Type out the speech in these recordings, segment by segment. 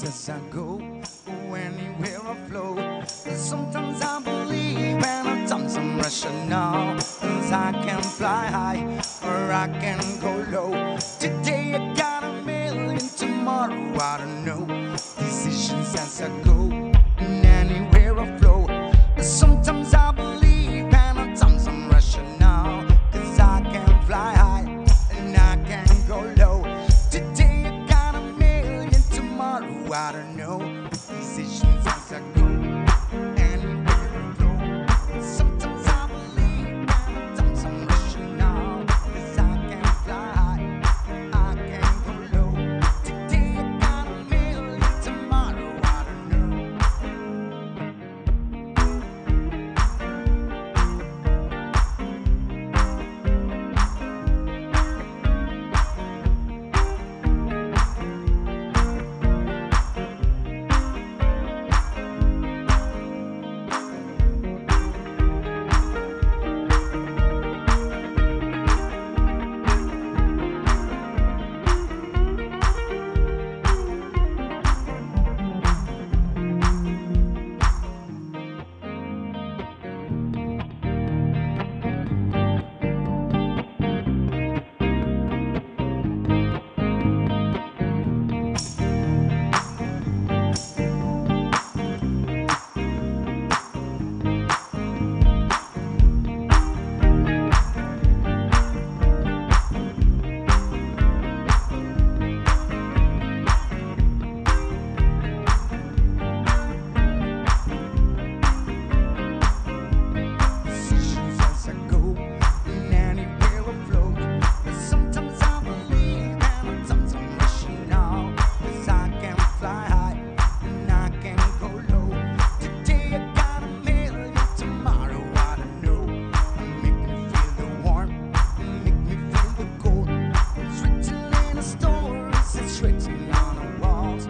Decisions as I go, anywhere I flow. Sometimes I believe and sometimes I'm rational. 'Cause I can fly high or I can go low. Today I got a million, tomorrow I don't know. Decisions as I go, and anywhere I flow. Sometimes I believe and sometimes I'm rational. 'Cause I can fly high and I can go low. Today I got a million, tomorrow I don't know. Decisions as I go, anywhere I flow. Sometimes I believe and sometimes I'm rational. 'Cause I can fly high, I can go low. Today I got a million, tomorrow I don't know. Decisions as I go, and anywhere I flow. Sometimes I believe and sometimes I'm rational. 'Cause I can fly high and I can go low. Today I got a million, tomorrow I don't know. Make me feel the warmth, make me feel the cold. It's written in the stories, it's written on the walls.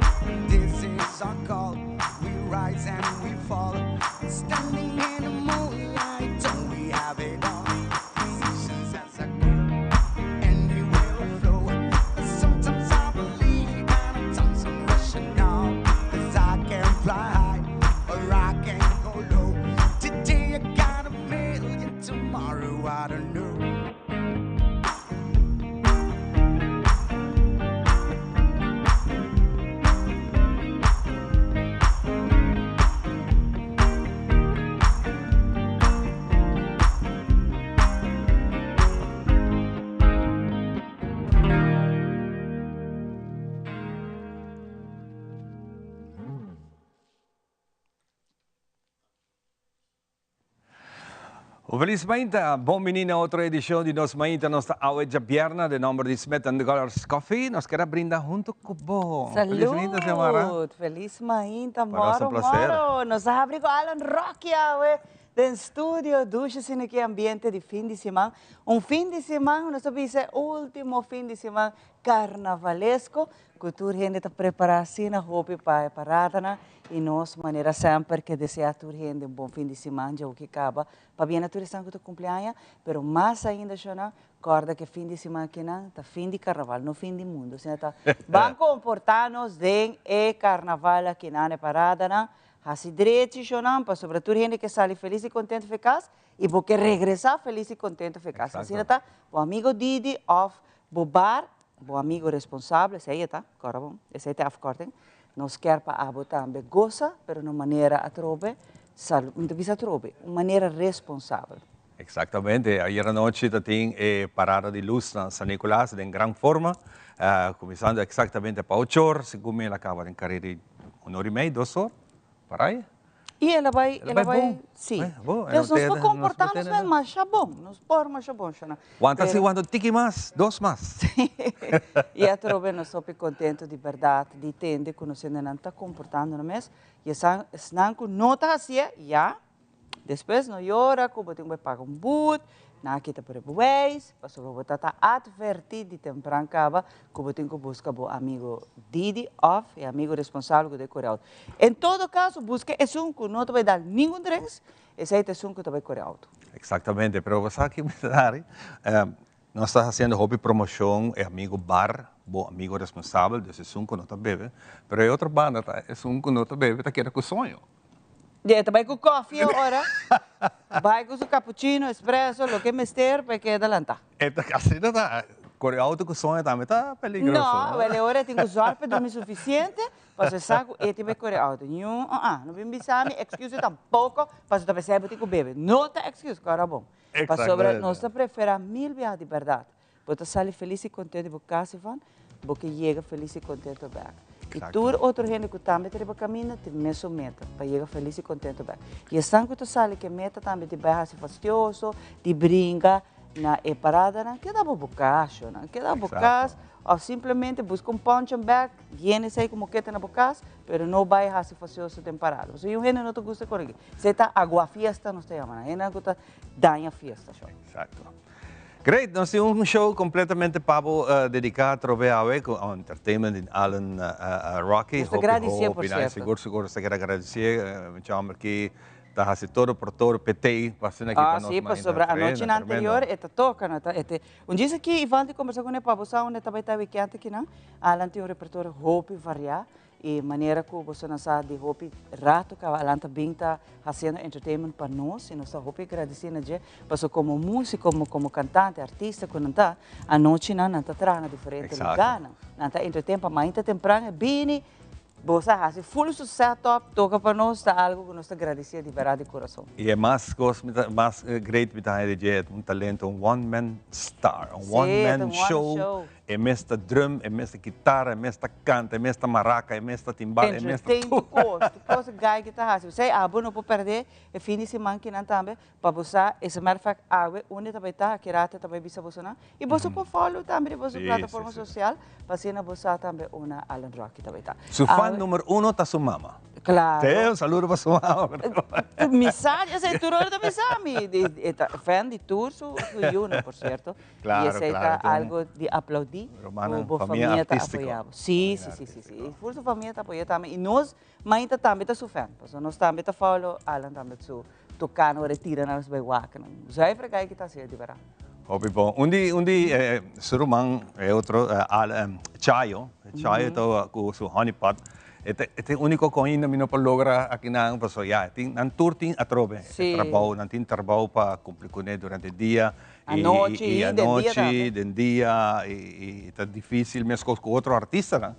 This is our call, we rise and we fall. Standing in the moonlight, don't we have it all? Decisions as I go, anywhere I flow. Sometimes I believe and sometimes I'm rational. 'Cause I can fly high or I can go low. Today I got a million, tomorrow I don't know. Un felis mainta, bon bini na otro edicion di Nos Mainta. Nos ta awe djabièrnè den nomber di Smith and Gullers Coffee. Nos kier a brinda hunto cu bo. Felis mainta, Xiomara. Salud! Felis mainta, Pa nos ta moro, un placer. moro. Nos a habri cu Alan Rocky awe den studio. Dushi asina ki ambiente di fin di siman. Un fin di siman, nos ta bisa e ultimo fin di siman carnavalesco cu tur hende ta prepara asina hopi pa e paradanan. Y nos, manera semper, ke desea tur hende un bon fin di siman dje oki caba. Pabia na tur esnan cu ta cumpli aña, pero mas ainda shonan, corda cu e fin di siman akinan ta fin di carnaval, no fin di mundo. Asina ta, ban comporta nos den e carnaval akinan, e paradanan, haci drechi shonan, pasobra tur hende ke sali feliz y contento fe cas, y bo ke regresa feliz y contento fe cas. Asina ta, bo amigo Didi of bo bar, bo amigo responsable, esey e ta, corda bon, esey ta e afkorting, nos kier pa abo tambe goza, pero na un manera atrobe, salu, mi ta bisa atrobe, un manera responsabel. Exactamente, ayer anochi ta tin e parada di luz na San Nicolas den gran forma, cuminsando exactamente pa ocho or, segun mi el a caba den carera di un or y mei, dos or, Parai? I el a bai, El a bai bon. Sí. Bai bon. Dus nos por komportá nos mes masha bon. Nos por masha bon, shona. Wanta si wanta un tiki mas, dos mas. Sí. I atrobe nos hopi kontentu di bèrdat di tende ku nos hendenan ta komportando nan mes. I esan, esnan ku no ta hasié, ya. Despues no yora ku bo tin ku bai paga un but, nan a kita por e bewijs, pasobra bo ta ta atvertí di tempran kaba ku bo tin ku buska bo amigo Didi òf e amigo responsabel ku ta kore outo. En todo kaso buska esun ku no ta bai dal ningun drinks, esei ta esun ku ta bai kore outo. Exactamente, pero bo sa ki mi ta dari? Nos ta haciendo hopi promocion, e amigo bar, bo amigo responsabel, dus esun cu no ta bebe, pero e otro banda ta esun cu no ta bebe ta keda cu soño. E ta bay cu koffie ora, bay cu su cappuccino, espresso, loke mester pa e keda lanta. E ta asina ta, core auto cu soño tambe ta peligroso. No, wel e ora e tin cu zorg pa drumi suficiente, pasobra e sa cu e tin bay core auto. Niun, uh-uh, no bin bisa mi excuse tampoco, pasobra ta pesey bo tin cu bebe. No ta excuse, cora bon. Pasobra nos ta preferá mil biaha di bèrdat. Bo ta sali felis i kontentu di bo kas, Ivan, bo ke yega felis i kontentu bèk. I tur otro hende ku tambe ta riba kaminda tin mesun meta, pa yega felis i kontentu bèk. I esnan ku ta sali ku e meta tambe di bai hasi fastioso, di bringa na e paradanan, keda bo bo kas, shownan. Keda bo kas òf simplemente buska un punching bag. Yene esei como kete na bo cas, pero no bay haci facioso den parada. Pasobra un hende no ta gusta con aki. Esei ta agua fiesta nos ta yama nan. Hendenan cu ta daña fiesta sho. Exacto. Great, nos tin un show completamente pa bo dedica atrobe awe cu entertainment di Alan Rocky. Nos ta gradicie por cierto. Sigur, sigur nos ta kere gradicie. Mucha homber aki ta haci todo por todo p'etey pa asina aki pa nos. Ah, si, pasobra anochinan anterior e ta toca, no ta, e te. Un djis aki Ivan tin kombersá kuné pa bo sa unda ta bai ta wikènt akinan. Alan tin un repertorio hopi variá i manera ku bosonan sa di hopi rato kaba Alan ta bin ta hasiendo entertainment pa nos i nos ta hopi agradesí na dje pasobra komo músiko, komo kantante, artista ku nan ta, anochinan nan ta traha na diferente lugánan. Nan ta entertain pa mainta tempran e bini. Bo sa hasi full su set up toca pa nos ta algo cu nos ta gradicia di berdad di curason. Y e mas cos mi ta mas great mi ta haña di dje e ta un talento un one man star un one man show e mes ta drum e mes ta kitara e mes ta canta e mes ta maraca e mes ta timbal e mes ta Entertain tur cos tur cos e guy ki ta hasi p'esei abo no por perde e fin di siman kinan tambe Pa bo sa, as a matter of fact, awe unda ta bai ta, ki rato ta bai bisa bosonan. I boso por follow tambe riba boso plataforma sosial, pa asina bo sa tambe unda Alan Rocky ta bai ta. Su fan numero uno ta su mama. Claro. Te un saludo pa su mama. Mi sa, esei tur ora ta bisa mi. E ta fan di tur su yunan, por cierto. Claro, I esei ta algo di aplaudi, ku bo famia ta apoya bo. Si, si, si, si, si. Ful su famia ta apoya tambe. I nos mainta tambe ta su fan. Pasobra nos tambe ta follow Alan tambe su. Toca no retira nan bay wak nan. Zuiver guy ki ta haciendo di berdad. Hopi bon. Un di un di su ruman e otro Chayo, Chayo ta cu su honey pot. E ta e ta e unico cu ainda mi no por logra aki nan pasobra ya e tin nan tur tin atrobe e trabou nan tin trabou pa cumpli cune durante e dia y Anochi y den dia tambe. anochi den dia y ta dificil mescos cu otro artistanan.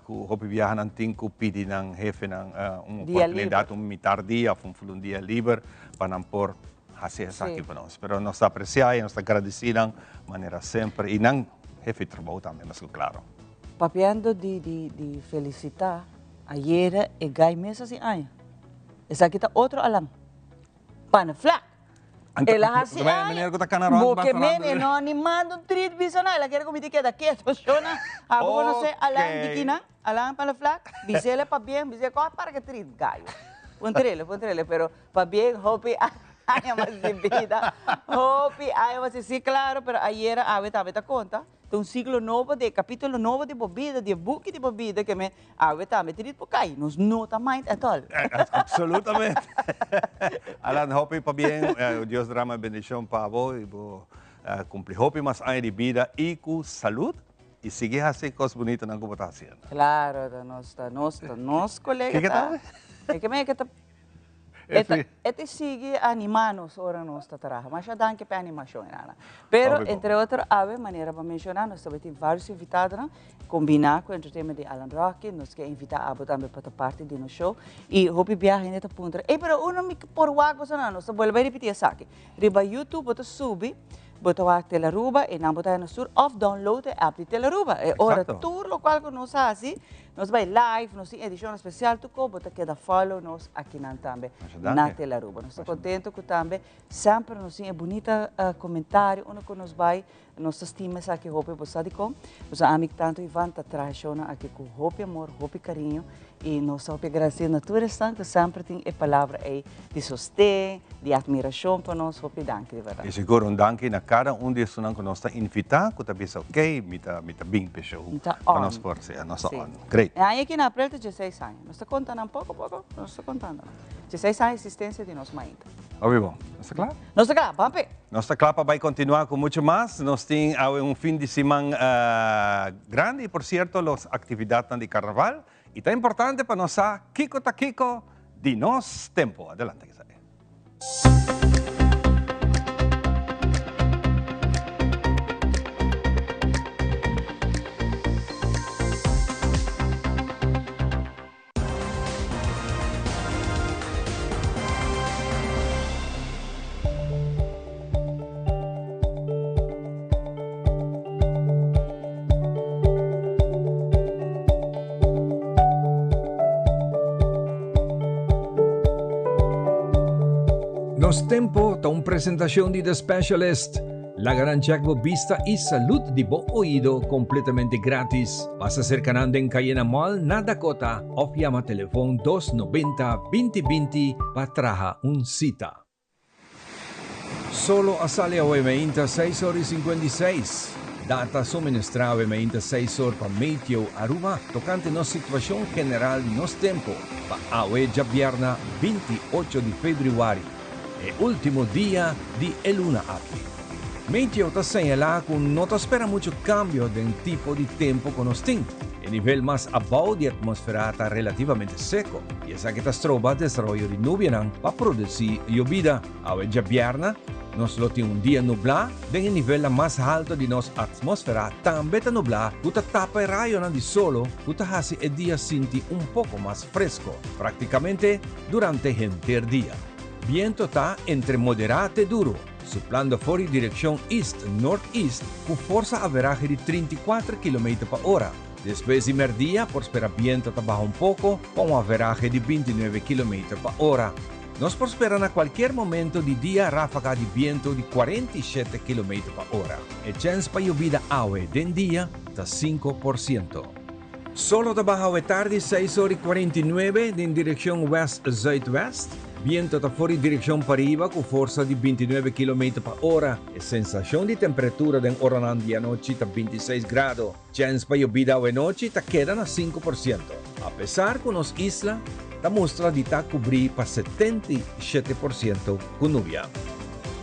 Ku hopi biaha nan tin ku pidi nan hefenan un oportunidat, un mitar dia òf un un dia liber pa nan por hasi esaki pa nos. Pero nos ta apresiá i nos ta gradisí nan manera semper i nan hefe di trabou tambe, mas ku klaro. Papiando di di di felisitá, ayera e gai mes hasi aña. Esaki ta otro alan. Panaflak. El a hasi aña. Bo ke men e no ni manda un treat bisa na. El a kere ku mi ta keda keto shona. Abo konosé Alan di kinan? Alan Panaflak? Bisele pabien, bisele kòt para ke treat gayo. Puntrele, puntrele, pero pabien hopi aña mas di bida. Hopi aña mas di, sí klaro, pero ayera awe tambe ta konta. Ta un siglo nobo di e capítulo nobo di bo bida, di e buki di bo bida ke men awe tambe tin dit por kai. Nos no ta mind at all. Absolutamente. Alan, hopi pabien. Dios drama bendicion pa bo y bo cumpli hopi mas aña di bida y cu salud y sigui haci cos bunitonan cu bo ta haciendo. Claro, ta nos, ta nos, ta nos colega Kiko ta? E ke men e ke ta E ta, e ta sigui animá nos ora nos ta traha. Masha danki pa e animashon, Nana. Pero, entre otro, awe, manera bo a menshoná, nos tabatin vários invitadonan, kombiná ku entertainment di Alan Rocky. Nos ke invitá abo tambe pa ta parti di nos show. I hopi biaha hende ta puntra, Ey, pero unda mi por wak boso nan? Nos ta bolbe ripití esaki. Riba YouTube bo ta subi, bo ta wak Telaruba, einan bo ta haña nos tur, òf download e app di Telaruba. E ora tur lokual ku nos hasi, Nos bai live, nos tin edishonnan spesial tur ko bo ta keda follow nos akinan tambe na Telaruba. Nos ta kontento ku tambe semper nos tin e bunita komentario unda ku nos bai, nos ta stima esaki hopi, bo sa dikon? Pasobra ami tanto Ivan ta traha e shownan aki ku hopi amor, hopi kariño i nos ta hopi agradesido na tur esnan ku semper tin e palabra ei di sosten, di admirashon pa nos, hopi danki di bèrdat. I sigur un danki na kada un di esunnan ku nos ta invitá ku ta bisa ok mi ta mi ta bin p'e show pa nos por sea nos ta on. Great. E aña aki na aprel ta dieseis aña. Nos ta konta nan poko poko, nos ta kontando nan. Dieseis aña existencia di nos mainta. Hopi bon. Nos ta kla? Nos ta kla, papi. Nos ta kla pa bai kontinuá ku muchu mas. Nos tin awe un fin di siman grandi, por sierto los aktividatnan di karnaval. I ta importante pa nos sa kiko ta kiko di nos tempu. Adelante, Kesaria. Nos Tempo ta un presentacion di The Specialist. Laga nan check bo bista y salud di bo oido completamente gratis. Pasa cerca nan den Cayena Mall na Dakota of yama telefon 290 20 20 pa traha un cita. Solo a sali awe meinta seis or y 56. Data suministra awe meinta seis or pa Meteo Aruba tocante nos situacion general di nos tempo pa awe djabièrna 28 di februari, e ultimo dia di e luna aki. Meteo ta señala cu no ta spera mucho cambio den tipo di tempo cu nos tin. E nivel mas abou di atmosfera ta relativamente seco y esaki ta stroba desaroyo di nubianan pa produci yobida. Awe djabièrna nos lo tin un dia nublá den e nivelnan mas halto di nos atmosfera tambe ta nublá ku ta tapa e rayonan di solo ku ta hasi e dia sinti un poko mas fresko praktikamente durante henter dia. Biento ta entre moderá te duro, suplando for di direkshon east-northeast ku forsa averahe di 34 kilometer pa ora. Despues di mèrdia por spera biento ta baha un poko pa un averahe di 29 kilometer pa ora. Nos por spera na cualkier momento di dia rafaga di biento di 47 kilometer pa ora. E chens pa yobida awe den dia ta 5%. Solo ta baha awe tardi 6 ora y 49 den direccion west-zuidwest. Biento ta for di direccion pariba cu forsa di 29 kilometer pa ora. E sensacion di temperatura den oranan di anochi ta 26 grado. Chèns pa yobida awenochi ta keda na 5%, apesar ku nos isla ta mustra di ta kubrí pa 77% ku nubia.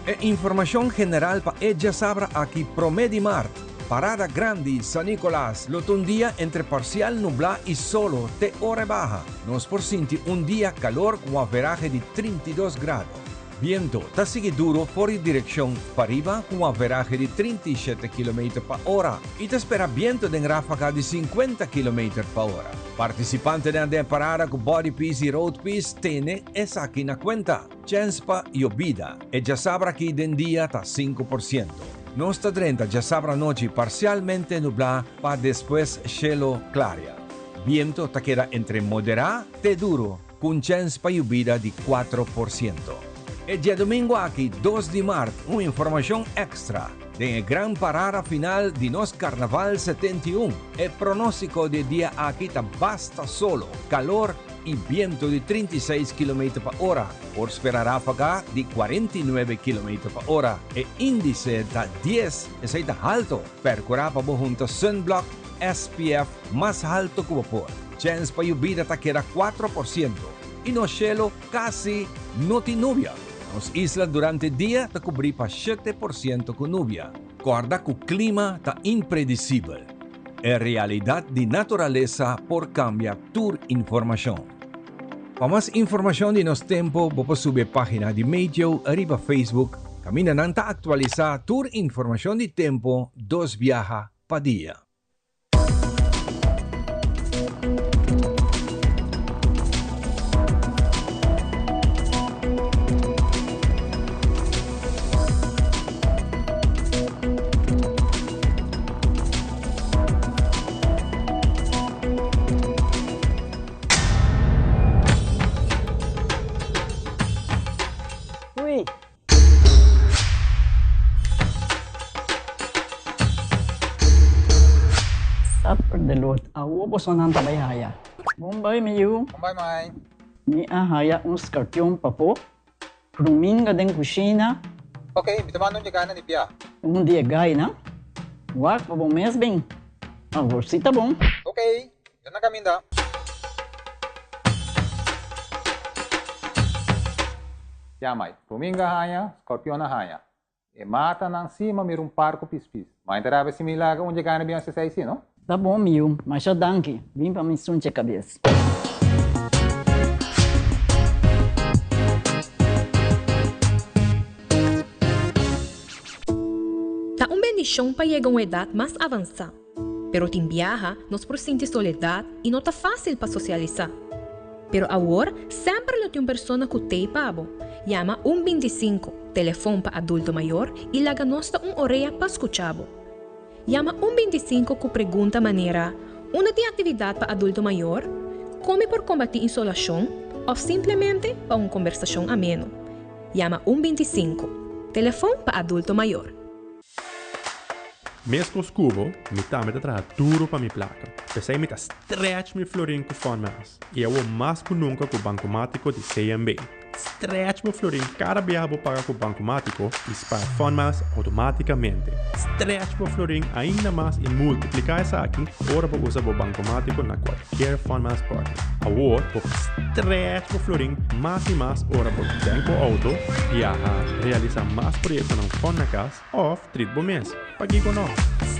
E informashon general pa e djasabra aki promé di mart, Parada Grandi San Nicolas lo ta un dia entre parsial nublá i solo te ora e baha. Nos por sinti un dia kalor ku un averahe di 32 grado. Biento ta sigui duro for di direkshon pariba ku un averahe di 37 kilometer pa ora i ta spera biento den ráfaga di 50 kilometer pa ora. Partisipantenan den e parada ku body piece i road piece tene esaki na kuenta. Chèns pa yobida e djasabra aki den dia ta 5%. Nos ta drenta djasabra anochi parsialmente nublá pa despues shelo klaria. Biento ta keda entre moderá te duro ku un chèns pa yubida di 4%. E djadumingu aki, 2 di mart, un informashon èkstra den e gran parada final di nos Karnaval 71. E pronóstiko di e dia aki ta basta solo, kalor i bientu di 36 kilometer pa ora. Por spera ráfaga di 49 kilometer pa ora. E índise ta 10, esei ta halto. Perkurá pa bo hunta sunblock SPF mas halto ku bo por. Chèns pa yubida ta keda 4% i nos shelu kasi no tin nubia. Nos isla durante dia ta kubrí pa 7% ku nubia. Kòrda ku klima ta impredisibel. E realidat di naturalesa por kambia tur informashon. Pa mas informashon di nos tempu bo por subi e página di Meteo riba Facebook kaminda nan ta aktualisá tur informashon di tempu dos biaha pa dia. Ui. Supper de lot. Awo bosonan ta bai haya. Bon bai, mi yu. Bon bai, mai. Mi a haya un skarpion pafó. Kruminga den kushina. Ok, mi ta manda un di gaina di bia. Un di e gaina? Wak pa bo mes bin. Awor si ta bon. Ok, mi ta na kaminda. Yamai, Ruminga haña, Scorpion a haña. E matanan sí m'a mira un par ku pispis. Ma e ta rabia si mi laga un dje gana bin hasi esei sí, no? Ta bon mi yu, masha danki. Bin pa mi sunche kabes. Ta un bendishon pa yega un edat mas avansá. Pero tin biaha nos por sinti soledat i no ta fásil pa sosialisá. Pero awor semper lo tin un persona ku t'ei pa bo. Yama un 25, telefon pa adulto mayor, i laga nos ta un orea pa skucha bo. Yama un 25 ku pregunta manera, Unda tin aktividat pa adulto mayor? Kon mi por kombatí insolashon? Òf simplemente pa un kombersashon ameno. Yama un 25, telefon pa adulto mayor. Meskos ku bo, mi tambe ta traha duru pa mi plaka. P'esei mi ta stretch mi florin ku Funmiles, i awor mas ku nunka ku Bankomátiko di CMB. Stretch bo florin kada biaha bo paga ku Bankomátiko i spar Funmiles outomátikamente. Stretch bo florin ainda mas i multipliká esaki ora bo usa bo Bankomátiko na kualkier Funmiles partner. Awor bo por stretch bo florin mas i mas ora bo tank bo outo, biaha, realisá mas proyektonan fun na kas, Of trit bo mes. Pakiko no?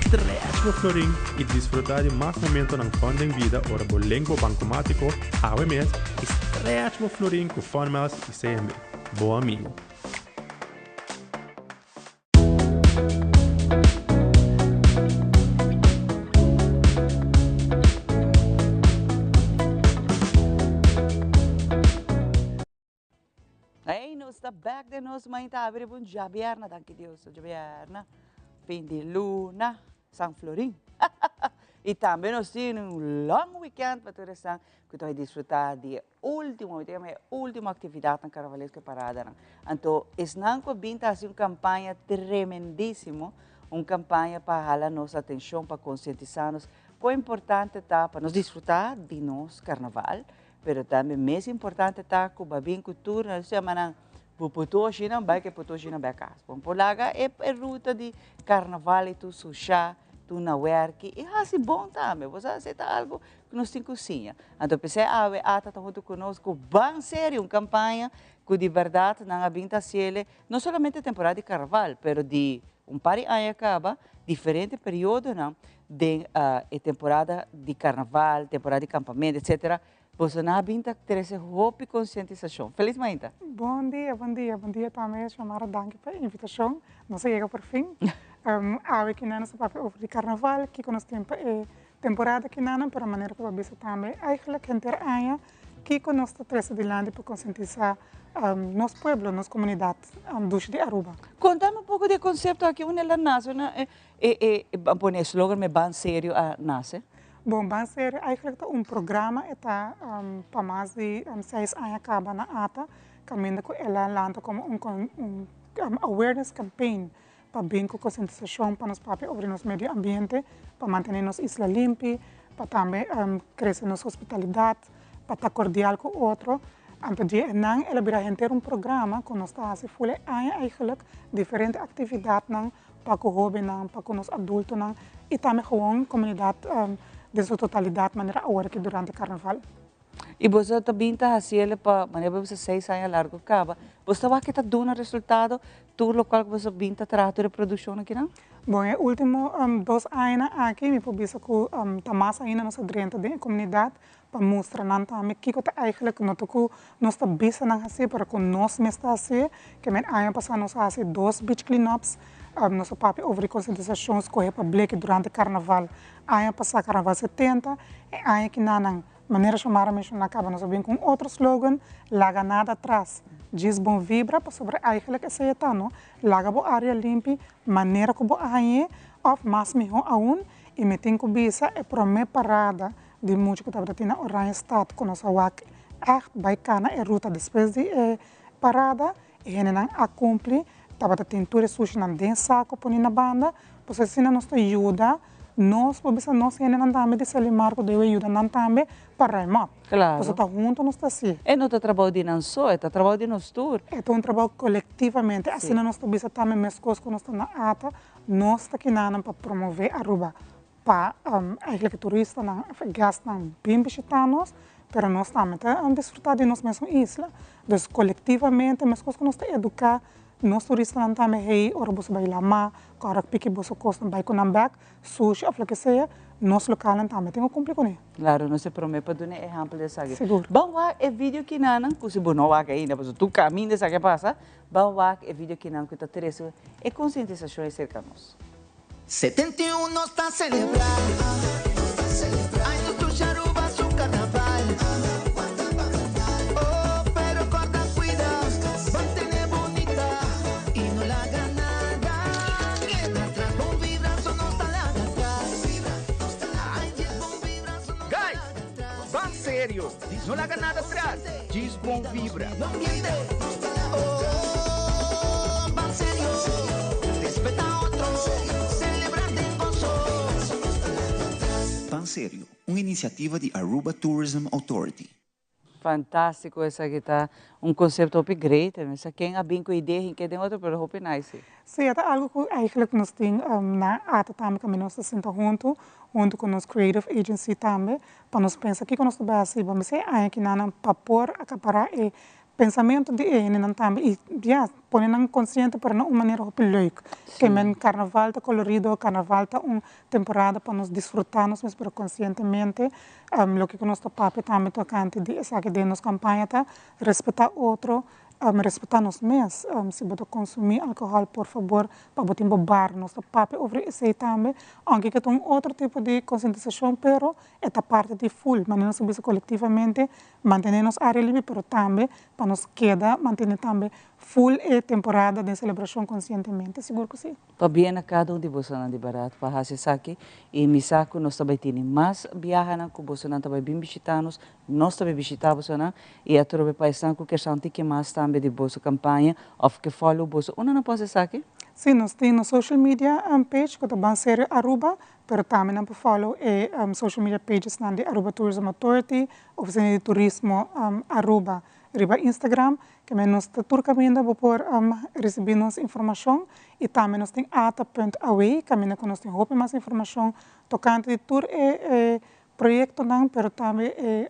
Stretch bo florin i disfrutá di mas momentonan fun den bida ora bo link bo bankomátiko awe mes i stretch bo florin ku Funmiles i CMB. Bo amigo. Hey, nos ta back den nos mainta abri bun djabierna, danki Dios, djabierna, fin di luna, San Florin. y tambe nos tin un long weekend pa tur esnan cu ta disfruta di e ultimo, mi ta yama e ultimo actividadnan carnavalesco e paradanan. Anto esnan cu a bin ta haci un campaña tremendisimo, un campaña pa hala nos atencion, pa concientisa nos con importante ta pa nos disfruta di nos carnaval, Pero tambe mes importante ta cu ba bin cu tur nos yama nan bo potoshinan bai cu e potoshinan bai cas. Bon por laga e ruta di carnaval y tur susha, tur na werki y haci bon tambe. Bo sa esey ta algo cu nos tin cu siña. Anto pesey awe ata ta hunto cu nos cu ban serio un campaña cu di berdad nan a bin ta haciele no solamente temporada di carnaval pero di un par di aña caba diferente periodonan Den e temporada di carnaval, temporada di campamento, etcetera, boso nan a bin ta trece hopi concientisacion. Feliz mainta! Bon dia, bon dia, bon dia tambe Xiomara, danki pa e invitacion, nos a yega por fin. Awe kinan nos ta papia over di carnaval, kico nos tin pa e temporada kinanan, pero manera cu bo a bisa tambe, eigenlijk henter aña kico nos ta trece dilanti pa concientisa nos pueblo, nos comunidad dushi di Aruba. Contame un poco di e concepto aki, unda el a nace, unda E e ban pone e slogan me Ban Serio a nace. Bon, Ban Serio eigenlijk ta un programa, e ta pa mas di seis aña caba na ata, caminda cu el a lanta como un un awareness campaign pa bin cu concientisacion pa nos papia over di nos medio ambiente, pa mantene nos isla limpi, pa tambe crece nos hospitalidad, pa ta cordial cu otro. Anto di enan el a bira henter un programa cu nos ta haci full e aña eigenlijk, diferente actividadnan pa ku hóbennan, pa ku nos adultonan i tambe gewoon komunidat den su totalidat manera awor aki durante karnaval. I boso ta bin ta hasiel pa manera bo bisa seis aña largu kaba. Boso ta wak ke ta duna resultado tur lokual ku boso bin ta traha tur e produkshon akinan? Bon, e último dos añanan aki mi por bisa ku ta mas ainda nos a drenta den e komunidat pa mustra nan tambe kiko ta eigenlijk no ta ku nos ta bisa nan hasi pero ku nos mes ta hasi. Ke men aña pasá nos a hasi dos beach cleanups, nos a papia over di konsientisashon skohe pa bleki durante karnaval. Aña pasá karnaval 70, e aña kinanan manera Xiomara menshoná kaba nos a bin ku un otro slogan, laga nada atras, djis bon vibra pasobra eigenlijk esei e ta no, laga bo área limpi manera ku bo a hañ'é òf mas mihó aun i mi tin ku bisa e promé parada Di mucha ku tabata tin na Oranjestad ku nos a wak ègt bai kana e ruta despues di e parada, e hendenan a kumpli, tabata tin tur e sushinan den sako poni na banda, pasobra asina nos ta yuda nos, por bisa nos hendenan tambe di Selimar ku debe yuda nan tambe pa ruim op. Pasobra ta huntu nos ta hasi. E no ta trabou di nan so, e ta trabou di nos tur. E ta un trabou kolektivamente, asina nos ta bisa tambe meskos ku nos ta na ata, nos ta kinanan pa promove Aruba. Pa eigenlijk e turistanan of e guestnan bin bishita nos, pero nos tambe ta disfruta di nos mesun isla. Dus colectivamente mescos cu nos ta educa nos turistanan tambe hey ora boso bay lama, ora piki boso cosnan bay cu nan bek, sushi of loke sea, nos localnan tambe tin cu cumpli cune. Claro, nos e prome pa duna e ehempel di esaki. Sigur. Ban wak e video kinanan cu si bo no wak ainda pasobra tur caminda esaki a pasa, ban wak e video kinan cu ta trece e concientisacion acerca nos. 71 nos ta celebra. Ay nos dushi Aruba su carnaval. Oh, pero corda cuida, mantene bunita y no laga nada keda atras. Bon vibra so nos ta laga atras. Ay djis bon vibra so nos ta Guys, laga atras. ban serio, no laga nada atras, djis bon vibra. No ambiente, oh, ban serio, respeta otro, celebra den gozo. Ban Serio, un iniciativa di Aruba Tourism Authority. Fantastico esaki ta un concepto hopi great, mi sa ken a bin cu idea hinke den otro pero hopi nice si. Si, e ta algo cu eigenlijk nos tin na ATA tambe caminda nos ta sinta hunto, hunto cu nos creative agency tambe, pa nos pensa kico nos ta bay haci. Bo mester e aña kinanan pa por acapara e pensamento di e hendenan tambe y ya, pone nan consciente pero na un manera hopi leuk. Ke men carnaval ta colorido, carnaval ta un temporada pa nos disfruta nos mes pero conscientemente. Loke cu nos ta papia tambe tocante di esaki den nos campaña ta respeta otro, Respetá nos mes. Si bo ta konsumí alkohòl, por fabor, pa bo tin bo bar. Nos ta papia over esei tambe, ounke ke ta un otro tipo di konsientisashon, pero e ta parti di ful. Manera nos ta bisa kolektivamente, mantené nos área limpi, pero tambe pa nos keda mantené tambe ful e temporada den selebrashon konsientemente. Sigur ku si. Pabia na kada un di bosonan di barat pa hasi esaki, i mi sa ku nos ta bai tene mas biahanan ku bosonan ta bai bin bishitá nos, nos ta bai bishitá bosonan, i atrobe pa esnan ku ker sa un tiki mas tambe di boso kampaña òf ke follow boso, unda nan por hasi esaki? Sí, nos tin nos social media page ku ta Ban Serio Aruba, pero tambe nan por follow e social media pagesnan di Aruba Tourism Authority, Ofisina di Turismo Aruba riba Instagram. Keme nos ta tur kaminda bo por risibí nos informashon i tambe nos tin ata punt awe kaminda ku nos tin hopi mas informashon tokante di tur e proyektonan pero tambe e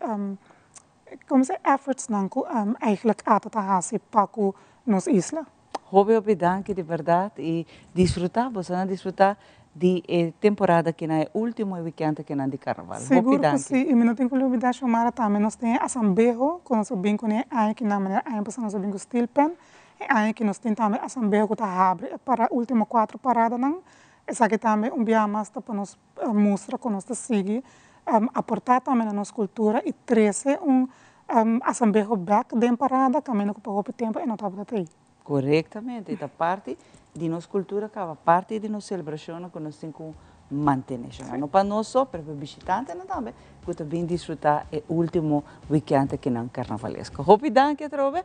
komo se effortsnan ku eigentlik ata ta hasi pa ku nos isla. Hopi hopi danki di berdad y disfruta, boso nan disfruta di e temporada akinan, e ultimo e weekend akinan di carnaval. Hopi Sigur ku danki. si, y mi no tin ku lubida Xiomara tambe nos tin e asambeho ku nos a bin kuné e aña akinan, manera aña pasa nos a bin ku steel pan, e aña aki nos tin tambe asambeho ku ta habri e para ultimo kuatro paradanan, esaki tambe un biaha mas ta pa nos mustra ku nos ta sigui aporta tambe na nos kultura y trese un asambeho bek den parada kaminda ku pa hopi tempu e no tabata ta ei. Korektamente, ta parti di nos kultura kaba, parti di nos selebrashonnan ku nos tin ku mantené. No pa nos so, pero pa bishitantenan tambe ku ta bin disfrutá e último wikènt akinan karnavalesko. Hopi danki atrobe.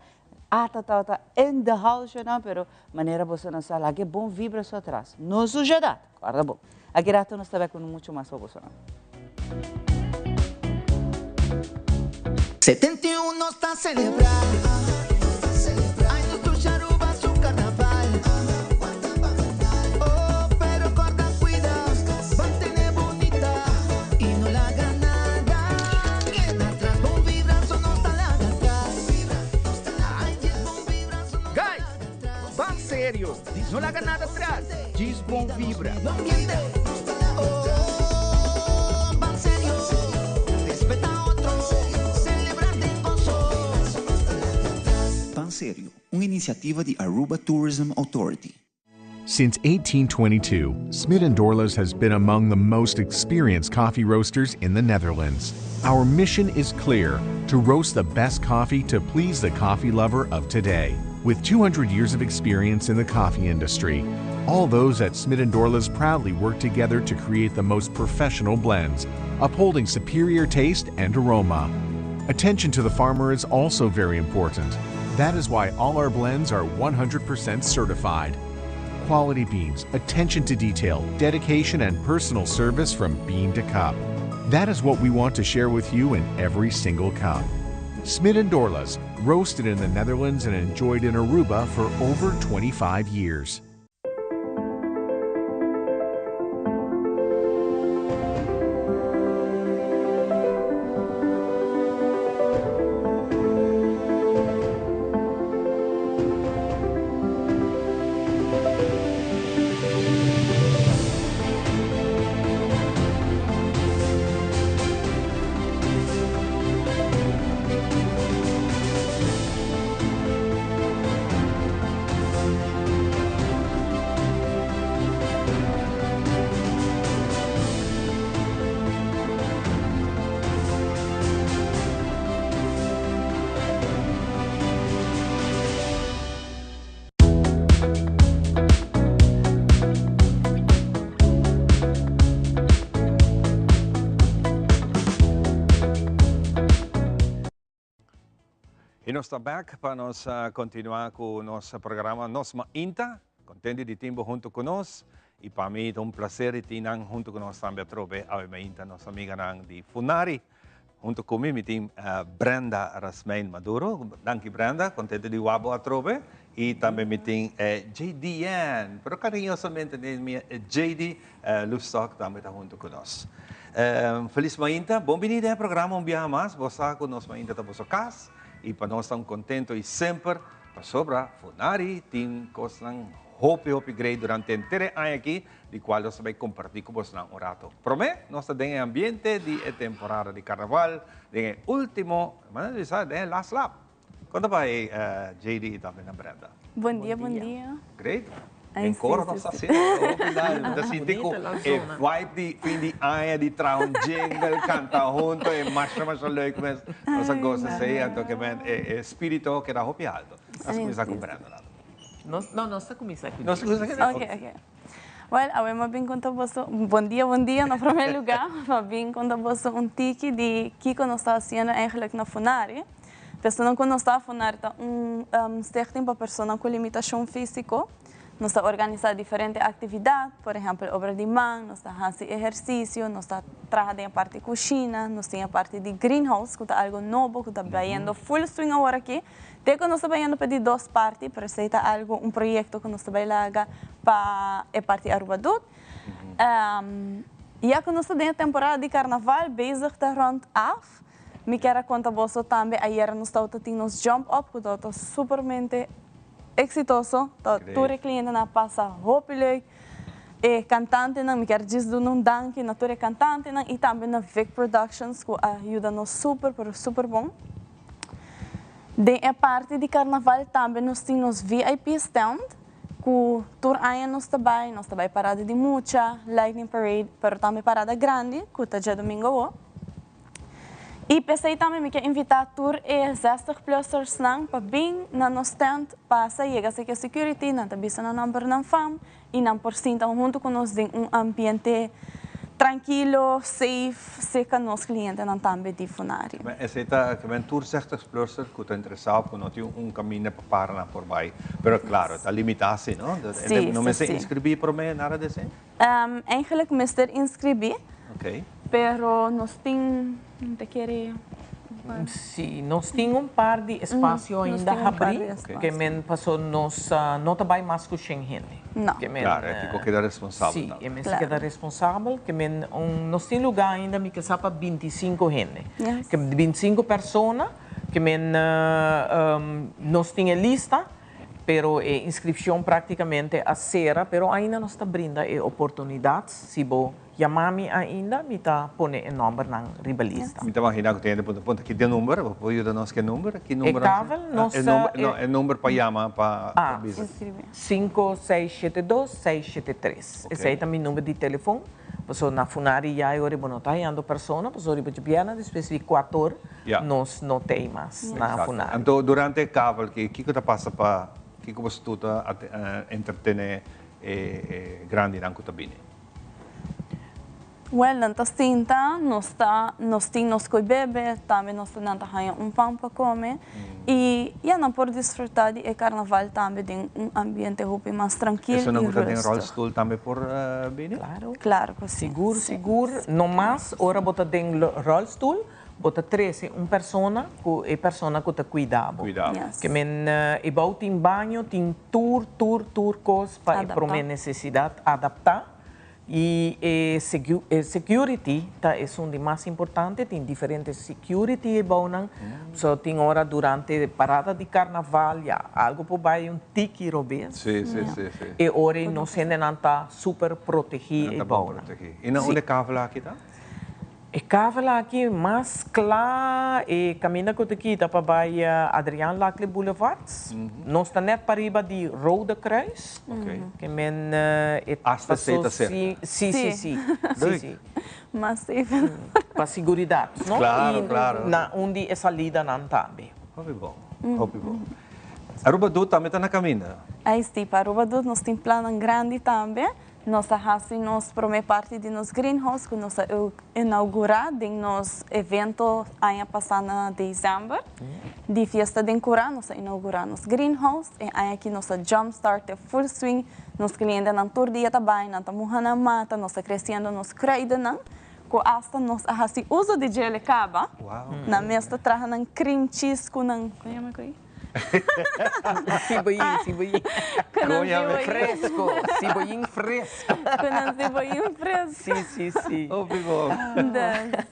Ata tabata in the house shownan, pero manera bosonan sa laga e bon vibra so atras. No sushedat! Kòrda bon. Aki rato nos ta bek ku muchu mas pa bosonan. 71 nos ta celebra. Ay nos dushi Aruba su carnaval. Oh, pero corda cuida, mantene bunita y no laga nada keda atras. Bon vibra so nos ta laga atras. Ay djis bon vibra so nos ta Guys, laga atras. ban serio, no laga nada atras, djis bon vibra. No ambiente, oh, ban serio, respeta otro, celebra den gozo. Ban Serio, un iniciativa di Aruba Tourism Authority. Since 1822, Smit & Dorlas has been among the most experienced coffee roasters in the Netherlands. Our mission is clear, to roast the best coffee to please the coffee lover of today. With 200 years of experience in the coffee industry, all those at Smit & Dorlas proudly work together to create the most professional blends, upholding superior taste and aroma. Attention to the farmer is also very important. That is why all our blends are 100% certified. Quality beans, attention to detail, dedication, and personal service from bean to cup. That is what we want to share with you in every single cup. Smit & Dorlas, roasted in the Netherlands and enjoyed in Aruba for over 25 years. Y nos ta back pa nos continua cu nos programa Nos Mainta. Contento di tin bo hunto cu nos. Y pa mi ta un placer di tin nan hunto cu nos tambe atrobe awe mainta nos amiganan di Funari. Hunto cu mi mi tin Brenda Rasmijn Maduro. Danki Brenda, contento di wak bo atrobe. Y tambe mi tin JDN, pero cariñosamente den mi JD Loefstok tambe ta hunto cu nos. Feliz mainta, bon bini den e programa un biaha mas. Bo sa cu nos mainta ta boso cas y pa nos ta un contento y semper pasobra Funari tin cosnan hopi hopi great durante henter e aña aki di cual nos ta bay comparti cu bosnan un rato. Prome nos ta den e ambiente di e temporada di carnaval, den e ultimo, manera di bisa, den e last lap. Con ta bay JD y tambe na Brenda? Bon dia, bon dia. Great. Den coro nos ta haciendo hopi daño. Mi ta sinti cu e vibe di fin di aña di traha un jingle, canta hunto, e masha masha leuk mes. Nos a goza esey, anto ke men e spirito keda hopi alto. Nos cuminsa cu Brenda later. No, nos ta cuminsa cu Nos ta cuminsa cu Ok, ok. Well, awe mi a bin conta boso, bon dia, bon dia na prome lugar. Mi a bin conta boso un tiki di kico nos ta haciendo eigenlijk na Funari. Personan ku nos ta afonar ta un stichting pa personan ku limitashon físiko. Nos ta organisá diferente aktividat, por ehèmpel obra di man, nos ta hasi ehersisio, nos ta traha den e parti kushina, nos tin e parti di greenhouse ku ta algu nobo ku ta bayendo full swing awor aki. Te ku nos ta bayendo pa di dos parti, pero esei ta algu, un proyekto ku nos ta bay laga pa e parti Aruba Doet. Ya ku nos ta den e temporada di karnaval, bezig ta rònt af. Mi kier a konta boso tambe ayera nos tabata tin nos jump up ku tabata supermente eksitoso. Tur e klientenan a pasa hopi leuk. E kantantenan, mi kier djis duna un danki na tur e kantantenan i tambe na Vic Productions ku a yuda nos super pero super bon. Den e parti di karnaval tambe nos tin nos VIP stand ku tur aña nos ta bai, nos ta bai parada di mucha, lightning parade, pero tambe parada grandi ku ta djadumingu awo. I p'esei tambe mi ke invitá tur e zestig plussersnan pa bin na nos tent, pasa yega seki security, nan ta bisa nan nòmbernan fam i nan por sinta huntu ku nos den un ambiente trankilo, safe, seka nos klientenan tambe di Funari. Esei ta ke men tur zestig plusser ku ta interesá ku no tin un kaminda pa para nan por bai, pero klaro ta limitá si no? Sí, No sí, mester sí. inskribí promé nada di esei? Eigenlijk mester inscribí. Pero nos tin, mi ta kere un par. Sí, nos tin un par di espacio ainda habrí, ke men paso nos no ta bai mas ku shen hende. No. Ke men, Claro, e tin ku keda responsabel tambe. Sí, e mester keda responsabel, ke men un, nos tin lugá ainda mi ke sa pa bintisinko hende. Ke bintisinko persona, ke men nos tin e lista. Pero e inscripcion practicamente a cera, pero ainda nos ta brinda e oportunidad. Si bo yama mi ainda, mi ta pone e nombernan riba lista. Mi ta imagina cu tin hende puntra, puntra ki den number? Bo por yuda nos cu e number? Ki E number nos kavel? Nos E number, no, e number pa yama pa Ah, bisa. Cinco seis shete dos seis shete tres. Esey ta mi number di telefon. Pasobra na Funari ya e ora bo no ta hayando persona, pasobra riba djibierna despues di cuator nos no t'ey mas na Funari. Anto durante e kavel ki kiko ta pasa pa kiko boso tur ta entretene e grandinan ku ta bini? Wel nan ta sinta, nos ta nos tin nos koe bebe, tambe nos ta nan ta haña un pan pa kome i ya nan por disfruta di e karnaval tambe den un ambiente hopi mas trankil i Esunnan ku ta den rustig. rolstoel tambe por bini? Claro. Claro ku si. Sigur sigur, no mas ora bo ta den rolstoel bo ta trese un persona ku e persona ku ta kuida bo. Kuida bo. Ke men e bou tin baño, tin tur tur tur kos pa e prome nesesidat adapta. I e security ta esun di mas importante, tin diferente security e bounan, so tin ora durante parada di carnaval ya algo por bay un tiki robes, e ora ei nos hendenan ta super protegi e bounan. I na unda e kavel aki ta? E kavel aki mas kla e kaminda ku ta kita pa bai Adriaan Laclé Boulevard. Nos ta nèt pariba di Rode Kruis. Ke men e Asta esei ta serka. Si, si, si. Si, si. Mas safe. Pa siguridat, no? Klaro, klaro. I na un di e salidanan tambe. Hopi bon, hopi bon. Aruba Doet tambe ta na kaminda? Ai si, pa Aruba Doet nos tin plannan grandi tambe. Nos a hasi nos promé parti di nos greenhouse ku nos a inaugurá den nos evento aña pasá na desèmber di Fiesta den Kurá. Nos a inaugurá nos greenhouse. E aña aki nos a jump start e full swing. Nos klientenan tur dia ta bai, nan ta muha nan mata, nos ta kresiendo nos kruidennan ku asta nos a hasi uso di djele kaba. Nan mes ta traha nan cream cheese ku nan, kon yama ku ei? Siboyin, siboyin. Ku nan siboyin. Fresco, siboyin fresco. Ku nan siboyin fresco. Si, si, si. Hopi bon. Dus,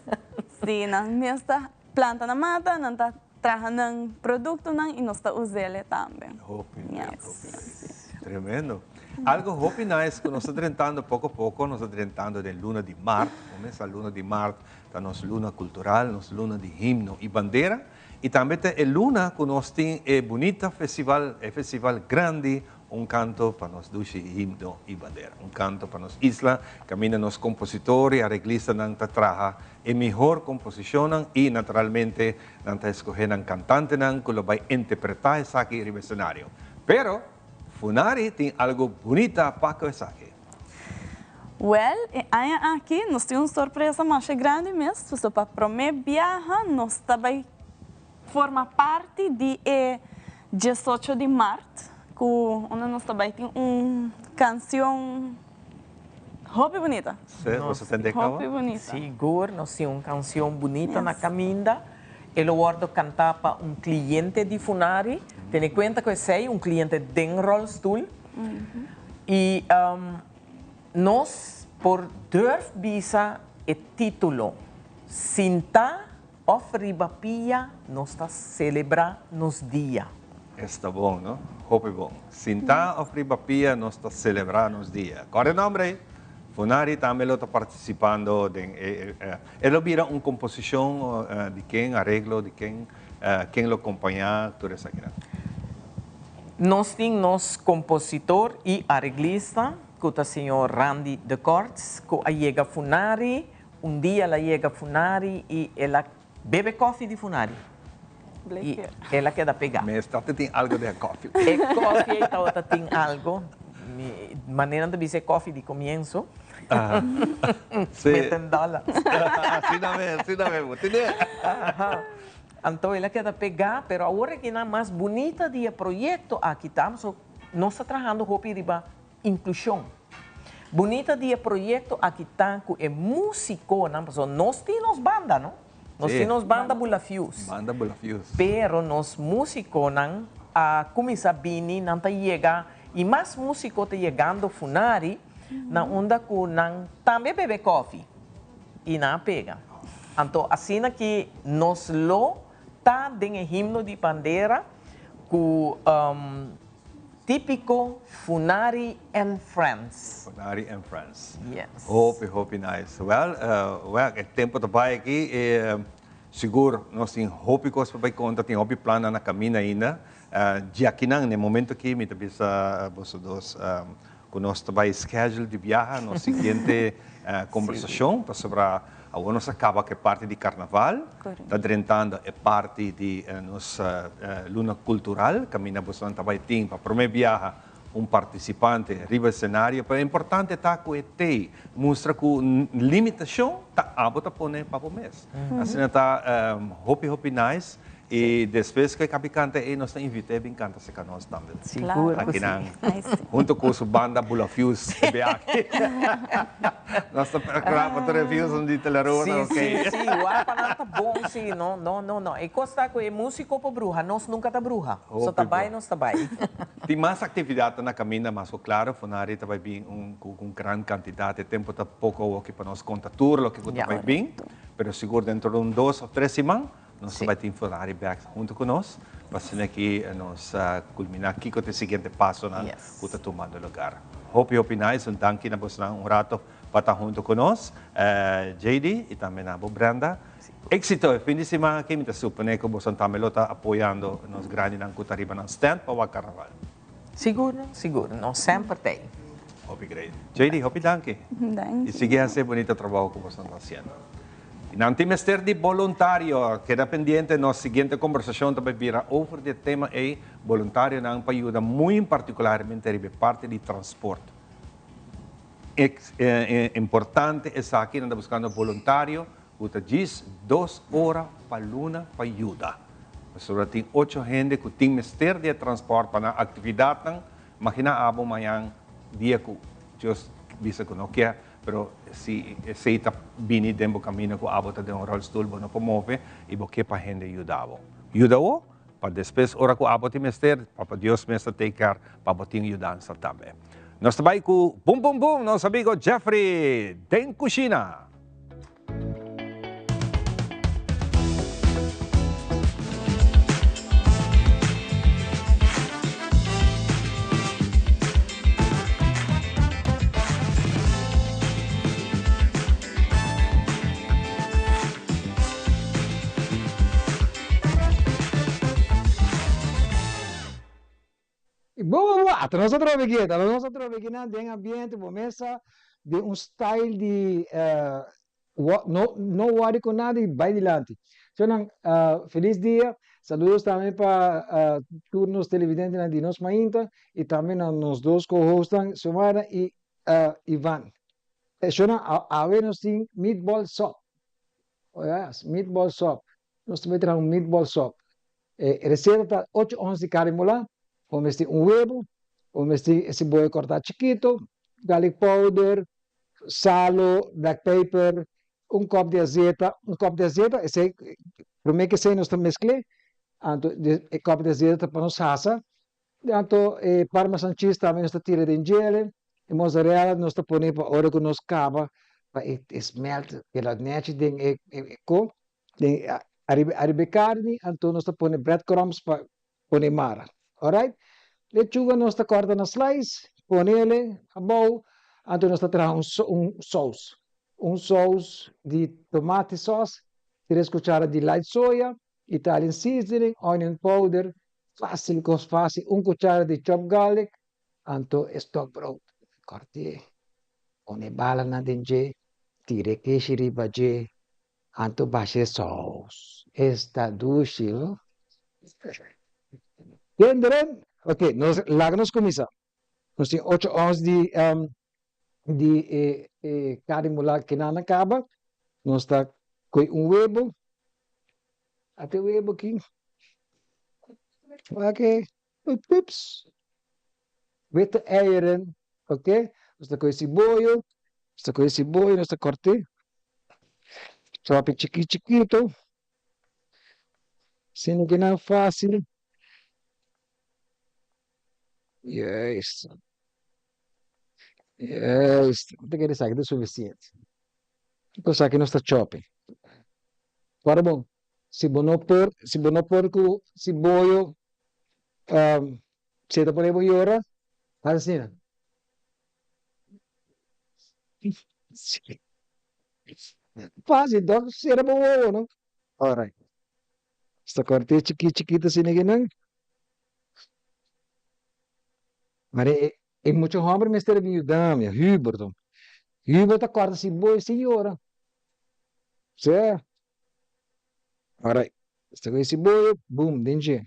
si, nan mes ta planta nan mata, nan ta traha nan produktonan i nos ta us'el tambe. Hopi, Yes. hopi. Tremendo. Algo hopi nice ku nos ta drentando poko poko, nos ta drentando den luna di mart. Kuminsá luna di mart ta nos luna kultural, nos luna di himno i bandera. I tambe ta e luna ku nos tin e bunita festival, e festival grandi, Un Kanto pa nos dushi himno i bandera. Un kanto pa nos isla, kaminda nos kompositor i areglistanan ta traha e mihor komposishonnan i naturalmente nan ta eskohé nan kantantenan ku lo bai interpretá esaki riba esenario. Pero, Funari tin algu bunita pa ku esaki. Wèl, e aña aki nos tin un sorpresa masha grandi mes, pasobra pa promé biaha nos ta bai forma parti di e diesocho di mart, ku unda nos ta bai tin un kansion hopi bunita. Sí, boso tende kaba? Hopi bunita. Sigur, nos tin un kansion bunita na kaminda. E lo wòrdu kantá pa un kliente di Funari. Tene kuenta ku esei, un kliente den ròlstul. I nos por durf bisa e título, Sintá òf riba pia nos ta selebrá nos dia. Esta bon, no? Hopi bon. Sintá òf riba pia nos ta selebrá nos dia. Kòrda e nòmber ei. Funari tambe lo ta partisipando den e, e lo bira un komposishon di ken, areglo di ken, ken lo kompañá tur esakinan. Nos tin nos kompositor i areglista ku ta señor Randy de Korts ku a yega Funari, un dia el a yega Funari i el a bebe kòfi di Funari i el a keda pegá. Mester ta tin algo den e kòfi. E kòfi ei tabata tin algo, mi manera nan ta bisa e kòfi di komienso, meten dòler. Asina mes, asina mes, bo tene. Anto el a keda pegá, pero awor e kinan mas bunita di e proyekto aki ta, pasobra nos ta trahando hopi riba inklushon. Bunita di e proyekto aki ta ku e músikonan, pasobra nos tin nos banda, no? Nos tin nos banda Bula Fuse. Banda Bula Fuse. Pero nos músikonan a kuminsá bini, nan ta yega, i mas músiko ta yegando Funari, na unda ku nan tambe bebe kòfi. I nan a pega. Anto asina ki nos lo ta den e himno di bandera ku Típico Funari and Friends. Funari and Friends. Yes. Hopi, hopi nice. Well, well, e tempo ta bai aki i sigur nos tin hopi kos pa bai konta, tin hopi plannan na kaminda ainda. Djakinan, na e momento aki mi ta bisa boso dos Ku nos ta bai schedule di biaha nos siguiente kombersashon pasobra awor nos a kaba ku e parti di karnaval, ta drentando e parti di nos luna kultural kaminda bosonan ta bai tin pa promé biaha un partisipante riba e senario. Pero importante ta ku e tei mustra ku limitashon ta abo ta pone pa bo mes. Asina ta hopi hopi nice. I despues ku e kabi kanta ei nos ta invit'é bin kanta serka nos tambe. Sigur ku si. Akinan huntu ku su banda Bula Fuse e be aki. Nos ta prepará pa tur e fuse di Teleruna, Si, ok. si, si. Wak pa nan ta bon si. No, no, no, no. E kos ta ku e músiko por bruha, nos nunka ta bruha. So ta bai nos ta bai. Tin mas aktividatnan na kaminda, mas ku klaro Funari ta bai bin un ku un gran kantidat. E tempu ta poko awoki pa nos konta tur loke ku ta bai bin, pero sigur dentro di un dos òf tres siman Nos ta bai tin Ferrari bek hunto ku nos pa asina ki nos kulminá kiko ta e siguiente pasonan ku ta tumando lugar. Hopi hopi nice, un danki na bosnan un rato pa ta hunto ku nos, JD i tambe na bo Brenda. Éxito e fin di siman aki, mi ta suponé ku boso tambe lo ta apoyando nos grandinan ku ta riba nan stand pa wak karnaval. Sigur, sigur, nos semper ta ei. Hopi great. JD, hopi danki. Danki. I sigui hasi e bunita trabou ku boso ta hasiendo. I nan tin mester di boluntario. Keda pendiente, nos siguiente kombersashon ta bai bira over di e tema ei, boluntarionan pa yuda muy partikularmente riba e parti di transporte. Importante esaki, nan ta buscando voluntario cu ta djis dos ora pa luna pa yuda. Pasobra tin ocho hende cu tin mester di e transport pa nan actividadnan. Imagina abo mañan dia cu Dios bisa cu no kier, pero si esey ta bini den bo camino cu abo ta den un rolstoel, bo no por move y bo ke pa hende yuda bo. Yuda bo pa despues ora cu abo tin mester, Papa Dios mes ta take care pa bo tin yudansa tambe. Nos ta bay cu Bum Bum Bum, nos amigo Jeffrey den cushina. Bo bo bo ata nos atrobe aki ata nos atrobe aki nan den ambiente bo mesa den un style di no no worry cu nada y bay dilanti. So nan feliz dia saludos tambe pa tur nos televidentenan di nos mainta y tambe na nos dos co-hostnan Xiomara y Ivan. So nan awe nos tin meatball sop. Oh yes, meatball sop. Nos ta bay traha un meatball sop. E receta ta ocho ons di carne molá, bo mester un webo, bo mester e ceboya cortá chikito, garlic powder, salo, black pepper, un kop di azeta, un kop di azeta, esei prome ke esei nos ta mescl'é, anto e kop di azeta ta pa nos hasa, Anto e parmesan cheese tambe nos ta tira den djele, e mozzarella nos ta pone pa ora ku nos kaba pa e smelt keda nechi den e ko den ariba ariba e karni, anto nos ta pone bread crumbs pa pone mara. Alright, lechuga nos ta kòrta na slice, ponele abou, anto nos ta traha un un sous, un sous di tomati sauce, tres kuchara di light soya, Italian seasoning, onion powder, Fácil kos fácil, un cuchara di chopped garlic, anto e stokbrood. Cort'é, pone e balanan den dje, tira e keshi riba dje, anto basha e saus. Esta dushi, ho. Kinderen, ok, nos laga nos cuminsa. Nos tin ocho ons di di e e carne mulá kinan a caba. Nos ta coy un webo. Ate webo aki. Ok. Ups. Witte eieren. Ok. Nos ta kohe siboyo. Nos ta kohe siboyo, nos ta kort'é. Chopi chikí chikito. Asina ke nan fásil. Juist. Juist. Mi ta kere esaki ta sufisiente. Kos aki nos ta chopi. Ora bon, si bo no por, si bo no por ku siboyo, si ta pone bo yora, hasi asina. Fácil toch? Sera bo wowo no. Alright. Nos ta kòrt'é chikí chikito asina kinan. Mare e mucha hòmber mester a bin yuda mi, Hubert. Hubert ta kòrta siboyo sin yora. Sè. Alright. Nos ta kohe siboyo, boom, den dje.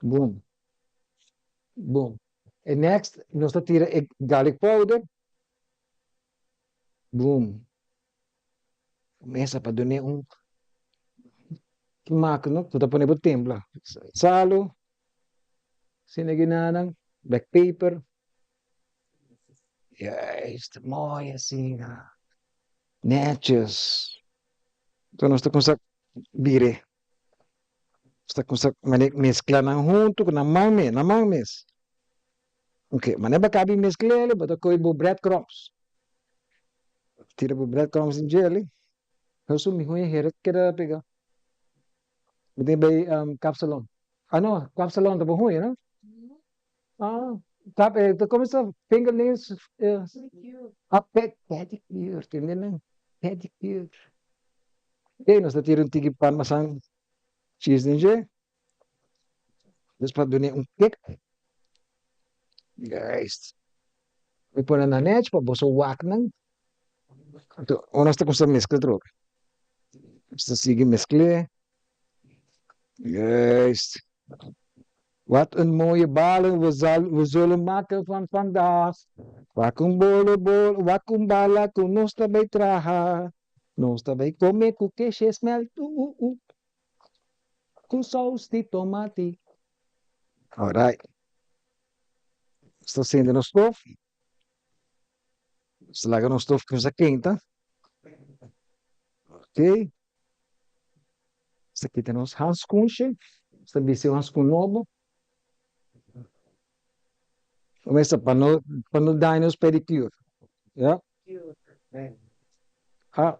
Boom. Boom. E next nos ta tira e garlic powder. Boom. Mesa pa dun'é un smak no ku ta pone bo templa. Salu, asina ginanan, black pepper. Juist, mooi asina. Netjes. Enton nos ta kumsa bir'é. Nos ta kumsa meskla nan huntu ku nan man mes, nan man mes. Ok, manera bo kabi meskl'el, bo ta kohe bo bread crumbs. Tira bo bread crumbs den djeli. Hesu miho e hera keda pega. Bo tin bay kapsalon. Ah no, kapsalon ta bo huña no? Ah, kap eh, ta come sa fingernails eh, ah, pedicure, tende nan? Pedicure. Ok, nos ta tira un tiki parmesan cheese den dje. Nos pa dun'é un kick. Juist. Mi pone nan nech pa boso wak nan. Anto ora nos ta kumsa meskla atrobe. Nos ta sigui meskl'é. Juist. Wat een mooie balen we, zal, we zullen maken van vandaag. Wak un bolo bolo, wak un bala ku nos ta bay traha. Nos ta bay come ku keshi smelt uh uh uh. Ku saus di tomati. Alright. Nos ta sende nos stof. Nos ta laga nos stof kuminsa kenta. Ok. Nos ta kita nos hanskoensje. Nos ta bisti un hanskoen nobo. Mester pa no pa no daña nos pedicure. Ya. Ah,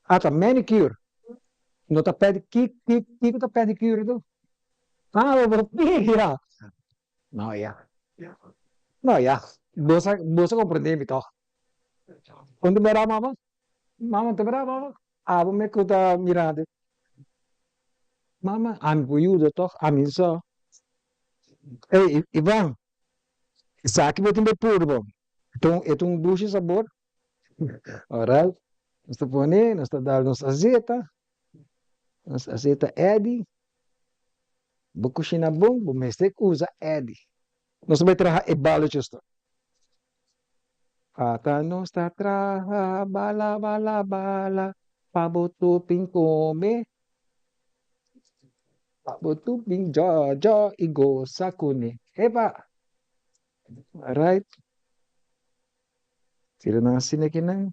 ah ta manicure. No ta pedi ki ki kiko ta pedicure tu? Ah, bo pia. No ya. No ya. Bo sa bo sa comprende mi toch. Kon ta bera mama? Mama ta bera mama? Abo me ku ta mirando. Mama, ami por yuda toch? Ami sa. Ey, Ivan, esaki bo tin be purba. E ta un dushi sabor. Alright. Nos ta pone, nos ta dal nos azeta. Nos azeta Eddy. Bo kushina bon, bo mester usa Eddy. Nos ta bai traha e balletjes ta. Ata nos ta traha bala bala bala pa bo tupin kome. Pa bo tupin djo djo i gosa kuné. Epa! Alright. Tira nan asina kinan.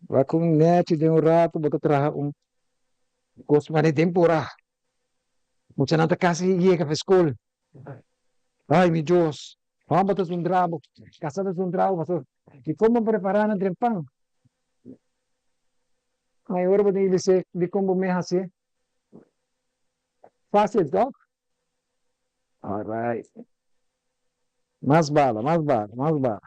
Wak un nechi den un rato bo ta traha un kos manera den purá. Muchanan ta kasi yega pa skol. Ay mi Dios, hòmber ta zundra bo, kasa ta zundra bo, pasobra dikon bo prepará nan trempan? Ay ora bo tin bis'é dikon bo mei hasié? Fásil tòg? Alright. Mas bala, mas bala, mas bala.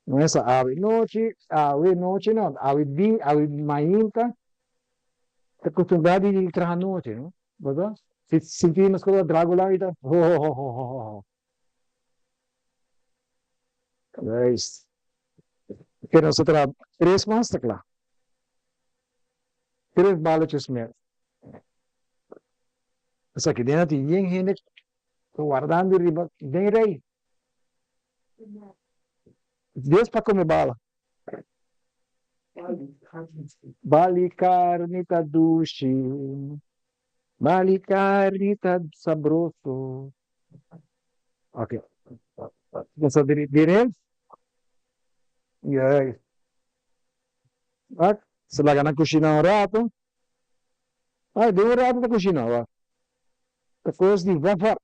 No esa awe nochi, awe nochi no, awe di, awe mainta. Ta acostumbrá di traha nochi, no? Berdad? Si sinti mas cosa Dragula ahorita, ho ho ho ho ho ho. Juist. Oké, nos ta traha tres mas ta kla. Tres balletjes meer. Esaki den a tin yen hende ta wardando riba den rei. Dios pa come bala. Bali carni ta dushi, bali carni ta sabroso. Ok. Nos ta diré? Juist. Wak, se laga nan cushina un rato. Ay, den un rato ta cushina, wak. Ta cos di vap vap.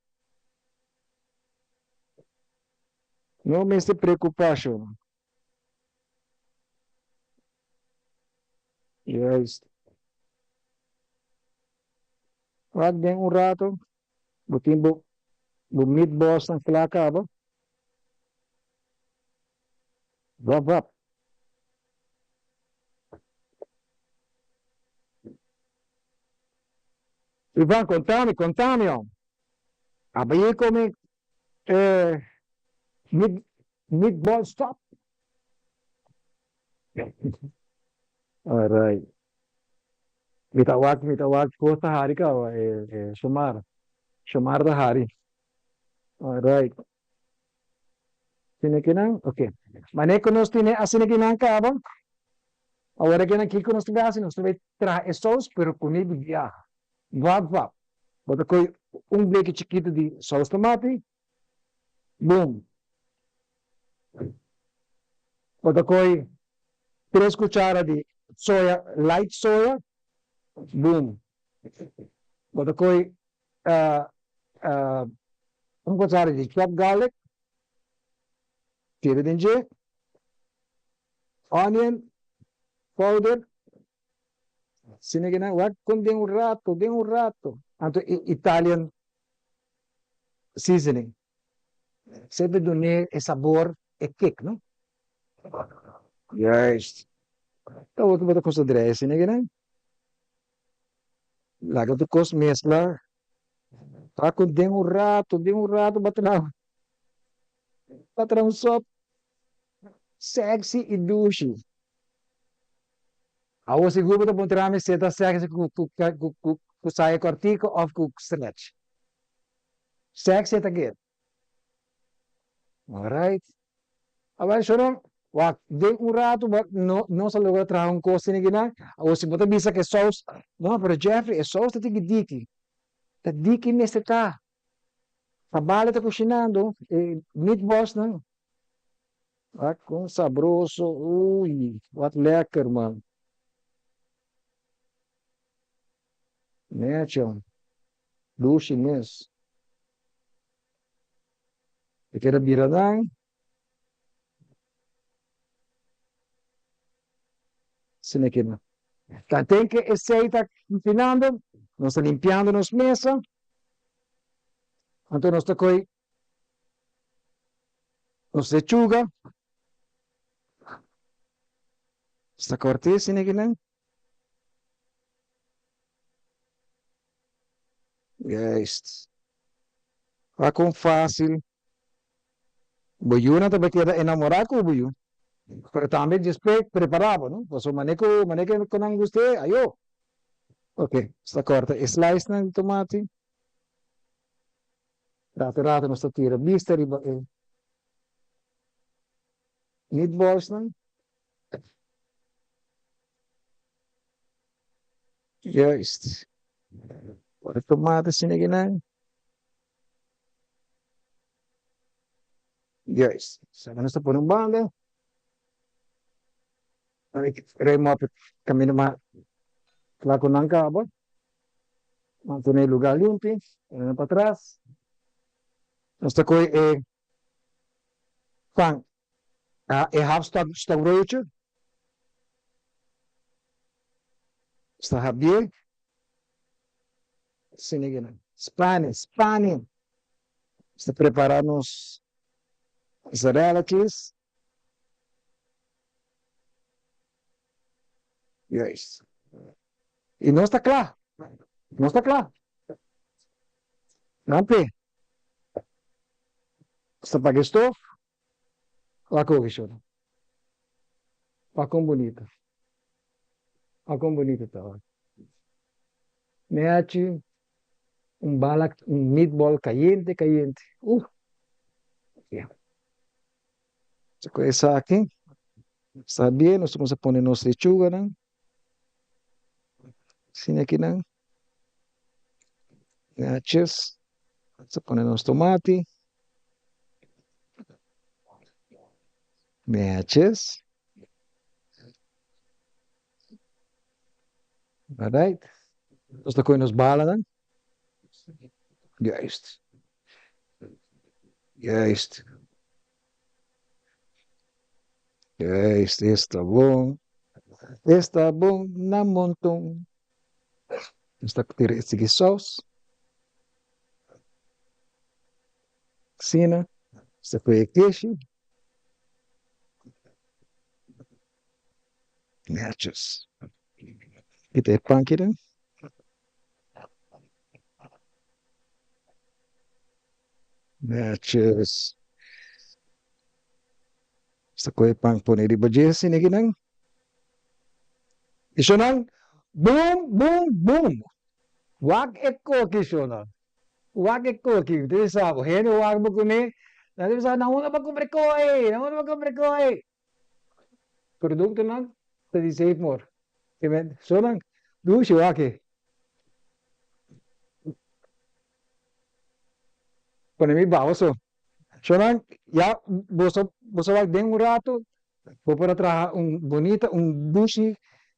No mester preocupa, shon. Juist. Wak den un rato, bo tin bo bo meatballsnan kla kaba. Wap wap. Ivan, contami, contami om. Aba ye come eh, meat, meatball stop? Alright. Mi ta wak, mi ta wak cos ta hari caba, eh, eh, Shomar. Shomar ta hari. Alright. Tine kinan? Ok. Mane ku nos tine asina kinan kaba, awor aki nan kiko nos ta bai hasi? Nos ta bai traha e sous pero kuné di biaha. Wap wap. Bo ta kohe un bleki chikitu di sous tomati, boom. Bo ta kohe tres kuchara di soya, light soya, boom. Bo ta kohe un cuchara di chopped garlic, tira den dje, onion powder, asina ki nan wak con den un rato, den un rato, anto e Italian seasoning, semper dun'e e sabor, e kick, no? Juist. Ta wak bo ta considera asina ki nan. Laga tur kos mezcla ta ku den un rato, den un rato bo traha bo traha un sop sexy y dushi. Awor sigur bo ta puntra mi si e ta sexy ku ku ku ku saya kòrtiku òf ku stretch. Sexy e ta get. Alright. Awor shorón, wak, den un ratu bo no nos a logra traha un kos asina kinan. Awor si bo ta bisa ku e sous, no, pero Jeffrey e sous ta tiki diki. Ta diki mester ta. Tabale ta kushinando e meatballsnan. Wak kon sabroso, uy, wat lekker man. Necho, dushi mes. E keda bira nan. Asina ki nan. Ta ten ke esei ta finando, nos ta limpiando nos mesa, anto nos ta koy Nos lechuga sta korte asina kinan. Juist. Wak kon fácil. Bo yunan ta bai keda enamorá ku bo yu. Pero tambe despues prepará bo, no? Pasobra mane ku mane ku nan gust'é, ayo. Ok, sta korta e slicenan di tomati. Rato rato nos ta tira bista riba e meatballsnan. Juist. Ora tomate asina kinan. Juist. Esaki nos ta pone un banda. Rei mop kaminda mas kla ku nan kaba. Mantené e lugá limpi, pone nan patras. Nos ta kohe e pan, e hap stokbroodje. Nos ta habié. Asina ke nan. Spane, spane. Nos ta prepará nos mozzarella cheese. Juist. I nos ta kla. Nos ta kla. Nan p'e. Nos ta paga e stof. Wak oki shor. Wak kon bunita. Wak kon bunita ta wak. Mi haci un bala, un meatball cayente cayente. Uh! Ya. Cu esaki sta bien, nos ta cuminsa pone nos lechuganan, asina akinan, naches, nos ta pone nos tomati, naches, alright, nos ta coge nos balanan, juist, juist. Juist, esta bon. Esta bon na monton. Nos ta tira e sigui saus. Asina, nos ta kohe e keshi. Netjes. Kita e panchi den. Netjes. Sta koe pan pone riba dje asina kinan. I shonan, boom, boom, boom. Wak e koki shonan. Wak e koki. Bo ta bisa bo, hende wak bo kuné, nan ta bisa, na unda bo kumpra e koe? Na unda bo kumpra e koe? Produktonan ta di Save More. Shonan, dushi wak e. Pone mi bao so. Shonan, ya boso boso wak den un rato, bo por a traha un bunita, un dushi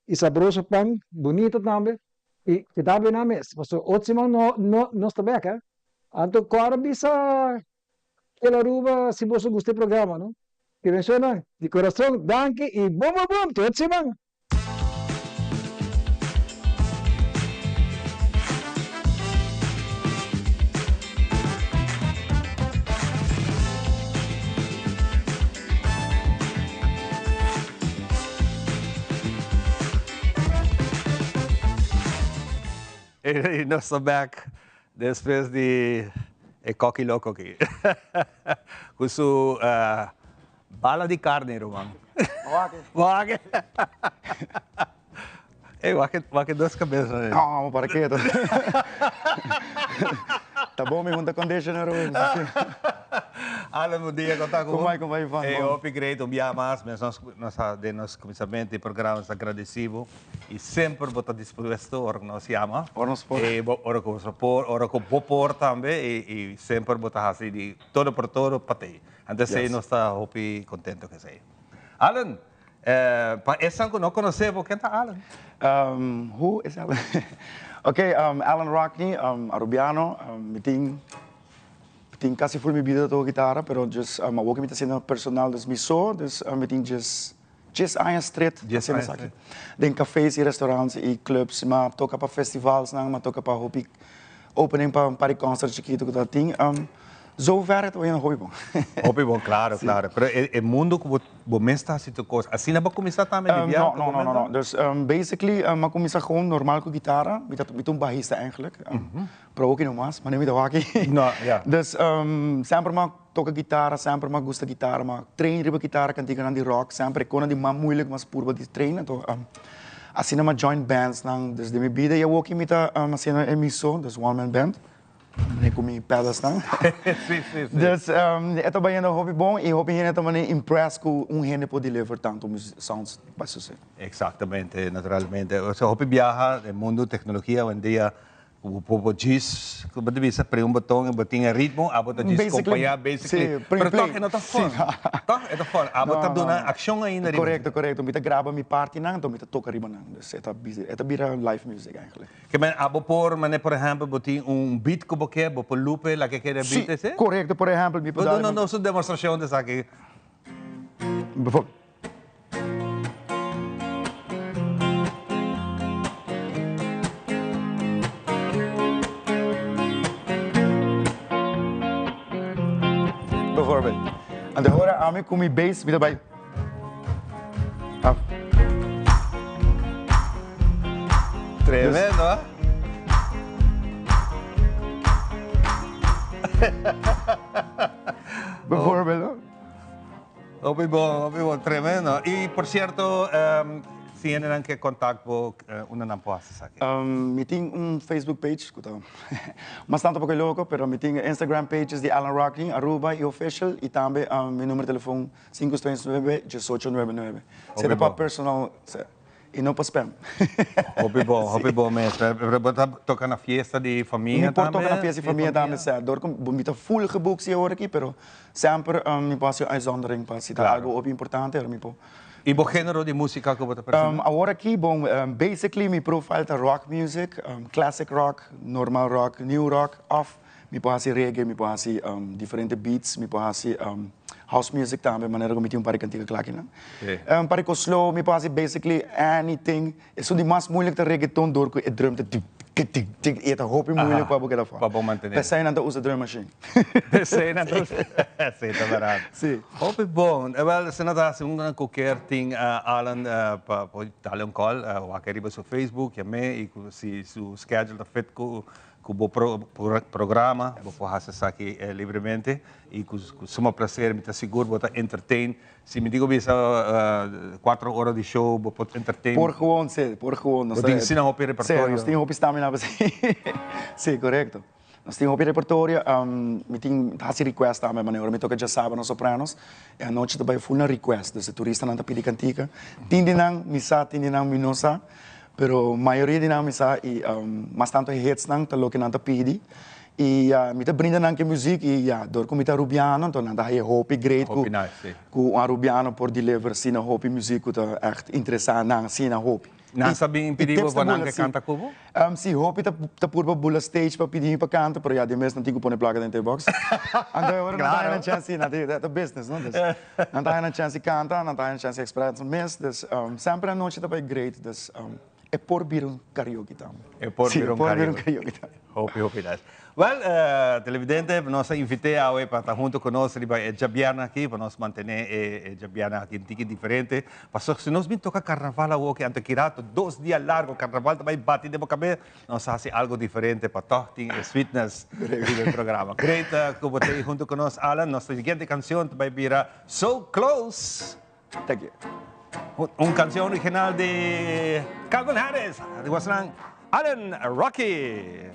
y sabroso pan, bunito tambe, y ke ta bena mes, pasobra otro siman no no nos ta bek, eh. Anto kòrda bisa Kel Aruba si boso gusta e programa, no? Ke ben shonan, di corazon danki y bum bum bum, te otro siman! Y nos ta back despues di e coki loco aki cu su bala di carne ruman. Wak. Ey, wak e, wak e dos cabeza ahí. No, para qué? Ta bon mi hunta conditioner hoy. Alan, bon dia, con ta cu Con bai, con bai, Ivan? Ey, Bon. hopi great, un biaha mas, mes nos, nos a, den nos cuminsament di programa nos ta agradeci bo y semper bo ta dispuesto ora cu nos yama. Ora nos por. Ey, bo, ora cu nos por, ora cu bo por tambe y, y semper bo ta haci di todo por todo pa ti. Anto esey Yes. nos ta hopi contento cu esey. Alan, Eh, pa esnan ku no konosé bo, ken ta Alan? Um, who is Alan? ok, um, Alan Rockne, um, Arubiano. Um, mi tin, tin casi full mi vida toca guitarra, pero just, um, awor cu mi ta haciendo personal, dus mi so, dus um, mi tin just, just aña stret Dies haciendo aña esaki. stret. Den cafés y restaurants y clubs, mi a toca pa festivals nan, mi a toca pa hopi opening pa un par di concert chikito cu ta tin. Um, zover e ta bayendo hopi bon. Hopi bon, claro, Sí. claro. Pero e, e mundo cu bo, bo mes ta haci tur cos, asina bo cuminsa tambe di biaha No, cu no, bo no, no, menta? no. Dus basically mi a cuminsa gewoon normal cu guitara. Mi ta, mi ta un bajista eigenlijk. Pero awoki no mas, mane mi ta waki. No, ya. Dus semper mi a toca guitara, semper mi a gusta guitara, mi a train riba guitara, canticanan di rock, semper e conan di mas moeilijk mas purba di train. Anto asina mi a join bandsnan. Dus den mi bida y awoki mi ta haciendo e mi so, dus one man band. Mane cu mi pedalsnan. Sí, sí, sí. Dus e ta bayendo hopi bon y hopi hende ta mane impress cu un hende por deliver tanto sounds pa su se. Exactamente, naturalmente. Osea hopi biaha den mundo tecnologia hoy-en-dia cu bo por djis, cu bo ta bisa prende un boton y bo tin e ritmo, abo ta djis Basically, compaña basically. sí, prende Pero play. toch e no ta fun. Sí. Toch e ta fun. Abo No, ta no, duna no. accion ainda riba. Correcto, correcto. Mi ta graba mi partinan, anto mi ta toca riba nan. Dus e ta bisa, e ta bira live music eigenlijk. Ke men abo por, mane por ehempel bo tin un beat ku bo ke, bo por loop e lake keda e beat Sí, ese? korekto. Por ehempel mi por Bo dal. duna nos un demostrashon di esaki. Bijvoorbeeld. Bijvoorbeeld. Anto ora ami ku mi bass mi ta bai. Af. Tremendo, eh? Bijvoorbeeld, no? Hopi bon, hopi bon, tremendo. Y por cierto, um, si hendenan ke contact bo, uh, unda nan por haci esaki? Um, mi tin un Facebook page, ku ta mas tanto poko loko, pero mi tin Instagram pages di Alan Rockne, Aruba y Official, y tambe um, mi numero di telefon 539 1899. Hopi Seta pa bon. personal, y no pa spam. Hopi bon, hopi bon mes. Pero bo ta toca na fiesta di famia Mi por tambe? toca na fiesta di famia tambe, sa. Door cu mi ta full geboekt si awor aki, pero semper mi por haci un uitzondering pa si ta algo hopi importante, ora mi por. Y bo genero di musica cu bo ta presenta? Awor aki, bon, basically mi profile ta rock music, classic rock, normal rock, new rock, of Mi por hasi reggae, mi por hasi diferente beats, mi por hasi house music tambe, manera ku mi tin un par di kantika kla akinan. Un par di kos slow, mi por hasi basically anything. Esun di mas moeilijk ta reggaeton dor ku e drum ta tik tik tik tik i e ta hopi moeilijk pa bo keda for. Pa bo mantené. P'esei nan ta usa drum machine. P'esei nan ta usa. Sí, ta bèrdat. Sí. Hopi bon. Wèl, si nan ta hasi un nan ku kier tin Alan pa por dale un call, wak riba su Facebook, yam'é i ku si su schedule ta fit ku Ku bo programa bo por hasi esaki libremente i ku suma placer mi ta sigur bo ta entertain. Si mi dico bisa cuatro ora di show bo por entertain. Por gewoon si, por gewoon. Bo tin asina hopi repertorio. Si, nos tin hopi stamina pa si. Si, korekto. Nos tin hopi repertorio. Mi tin hasi request tambe manera ora mi toka djasabra na Sopranos e anochi ta bai full na request. Dus e turistanan ta pidi kantika. Tin di nan mi sa, tin di nan mi no sa. Pero mayoria di nan mi sa y mas tanto e hitsnan ta loke nan ta pidi y ya mi ta brinda nan ke muziek y ya dor ku mi ta Arubiano anto nan ta haya hopi great ku Hopi nice, si. ku un Arubiano por deliver asina hopi muziek ku ta echt interesa nan asina hopi. Nan sa bin pidi bo pa nan ke kanta ku bo? Si, hopi ta ta purba bula stage pa pidi mi pa kanta pero ya di mes nan tin ku pone plaka den te box. Anto e ora nan ta haya nan chance si, nan ta ta business no dus nan ta haya nan chance di kanta, nan ta haya nan chance di expresa nan mes dus semper anochi ta bai great dus e por bira un karaoke tambe. E por bira un karaoke. Hopi hopi nice. Wel, televidente, nos a invit'é awe pa ta hunto ku nos riba e djabièrnè aki, pa nos mantené e djabièrnè aki un tiki diferente. Pasobra si nos bin toka karnaval awoki, anto ki rato dos dia largo karnaval ta bai bati den bo kabes, nos a hasi algo diferente pa tòg tin e sweetness riba e programa. Great ku bo ta ei hunto ku nos, Alan. Nos siguiente kanshon ta bai bira So Close. Thank you. Un canción original di Calvin Harris, di wasnan Alan Rocky.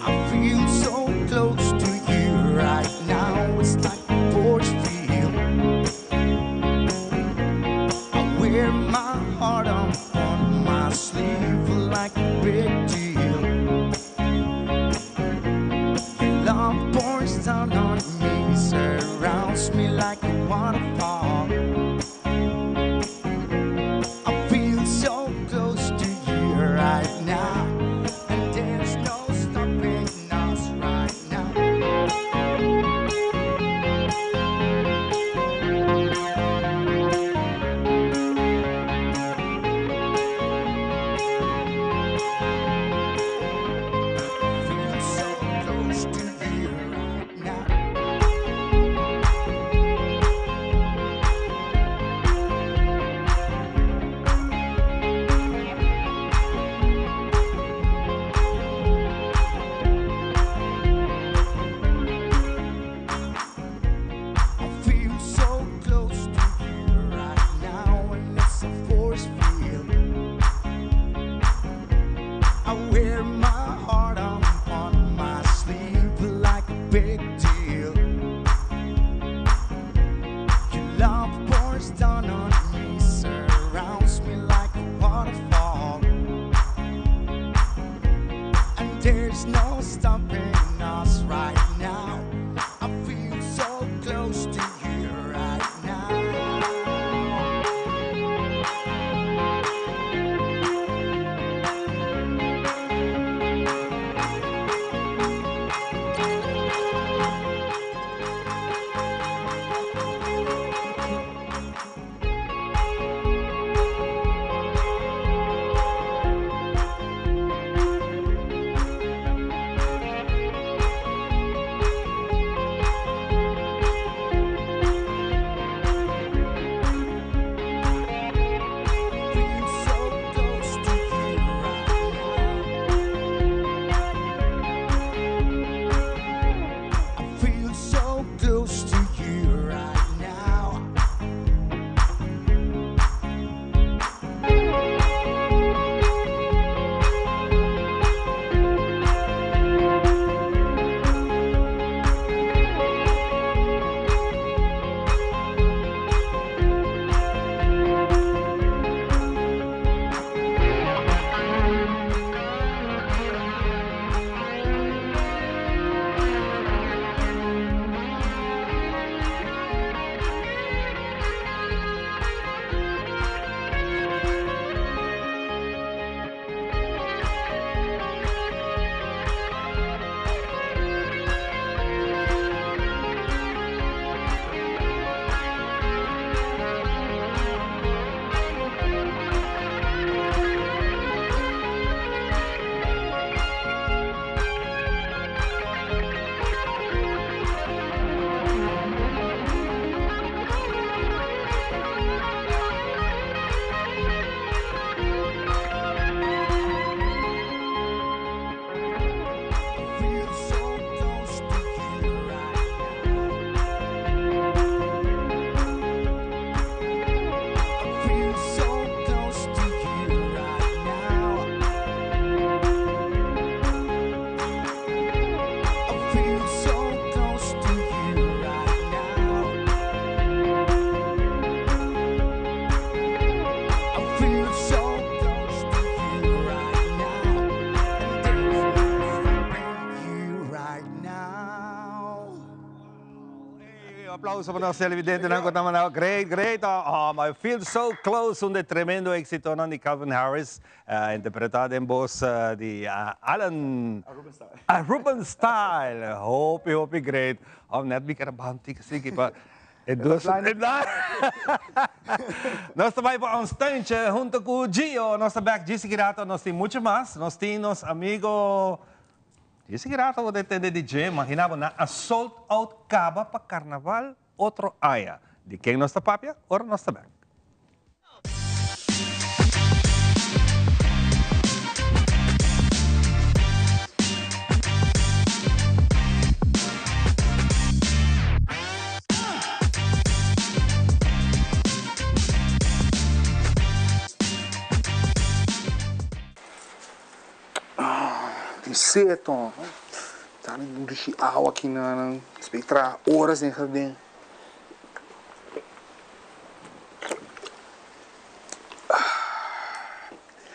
I feel so close to you right now. It's like a force field. I wear my heart on, on my sleeve like a big deal. Your love pours down on me, surrounds me like a waterfall. I feel so close to you right now. And there's no stopping us right now. Feel so close to you right now. aplauso pa nos televidentenan ku ta manda. Great, great. Oh, I feel so close, un de tremendo éxitonan di Calvin Harris, interpretá den bos di Alan Aruban Style. Aruban Style. Hopi, hopi great. Oh, net mi kere baha un tiki asiki pa e dos. Nos ta bai pa un steuntje hunto ku Gio. Nos ta bek djis aki rato. Nos tin mucho mas. Nos tin nos amigo. Djis aki rato bo ta tende di dje. Imagina bo nan a sold out kaba pa karnaval otro aña. Di ken nos ta papia? Ora nos ta bek. Tin set oh. Ta un dushi awa aki nan. Espe traha horas den jardin.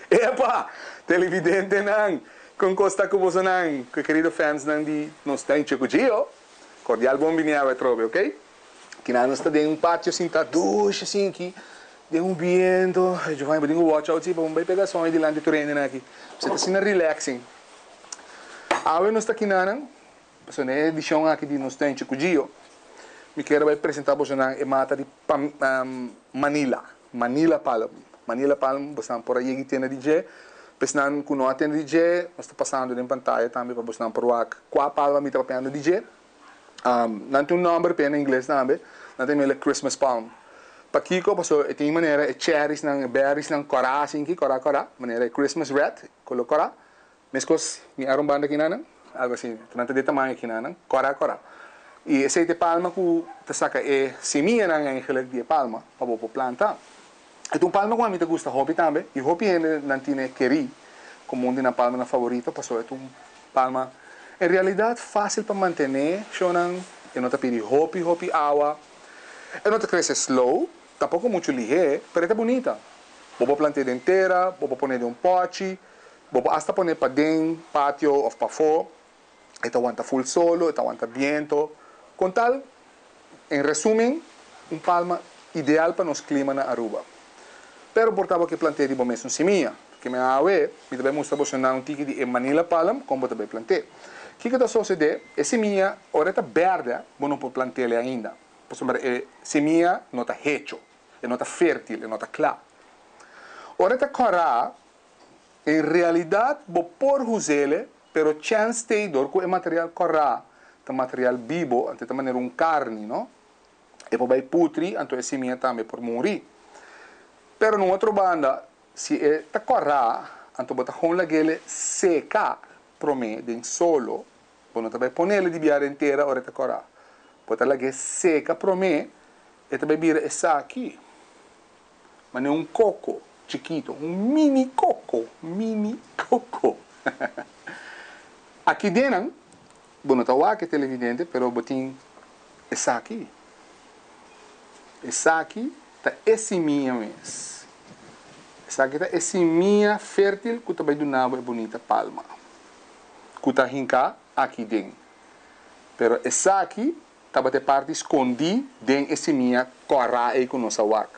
Epa! Televidentenan, kon kos ta ku bosonan, ku e kerido fansnan di nos Tuintje ku Gio? Kordial bon bini awe atrobe, ok? Kinan nos ta den un patio sinta dushi asinki, den un biento. Giovanni, bo tin ku watch out si pa bo no bai pega soño dilanti tur hendenan aki. Bo ta asina relaxing. Awe nos ta kinanan, pasobra na e edishon aki di nos Tuintje ku Gio, mi kier a bai presenta bosonan e mata di Manila, Manila Palm. Manila Palm, bosnan por a yega i tende di dje. Pa esnan ku no a tende di dje, nos ta pasando den pantaya tambe pa bosnan por wak kua palma mi ta papiando di dje. Nan tin un nòmber p'e na ingles tambe, nan ta yam'el Christmas palm. Pakiko? Pasobra e tin manera e cherriesnan, e berriesnan kòrá asinki, kòrá kòrá, manera e Christmas red, koló kòrá. Meskos mi ara un banda kinanan, algu asina, nan ta di e tamaño kinanan, kòrá kòrá. I esei ta e palma ku ta saka e semianan eigenlik di e palma pa bo por planta. E ta un palma ku ami ta gusta hopi tambe i hopi hende nan tine kerí komo un di nan palmanan favorito pasobra e ta un palma en realidat fásil pa mantené, shownan, e no ta pidi hopi hopi awa, e no ta krese slow, tampoko muchu lihé, pero e ta bunita. Bo por plant'é den tera, bo por pon'é den un pòchi, Bo por hasta pone paden, patio of pafó, e ta wanta full solo, e ta wanta biento. Con tal, en resumen, un palma ideal pa nos clima na Aruba. Pero por ta bo ke plant'é di bo mesun simia. Ke mi awe, mi ta bai mustra bosonan un tiki di e Manila palm, con bo ta bai plant'é. Kiko ta sosodé? E simia, ora e ta berde, bo no por plant'el ainda, pasobra e simia no ta hecho, e no ta fértil, e no ta cla. Ora e ta cora, En realidat bo por huz'ele, pero chèns t'ei dor ku e material kòrá ta material bibo, anto e ta manera un karni, no? E por bai putri, anto e simia tambe por muri. Pero na un otro banda, si e ta kòrá, anto bo ta hon lag'ele seka promé den solo, bo no ta bai ponele di biaha den tera ora e ta kòrá. Bo ta lag'é seka promé, e ta bai bira esaki. Manera un koko chikito, un mini koko, mini koko. Aki denan, bo no ta wak e televidente, pero bo tin esaki. Esaki ta e simia mes. Esaki ta e simia fértil ku ta bai duna bo e bunita palma ku ta hinká aki den. Pero esaki Tabata e parti skondí den e simia kòrá ei ku nos a wak.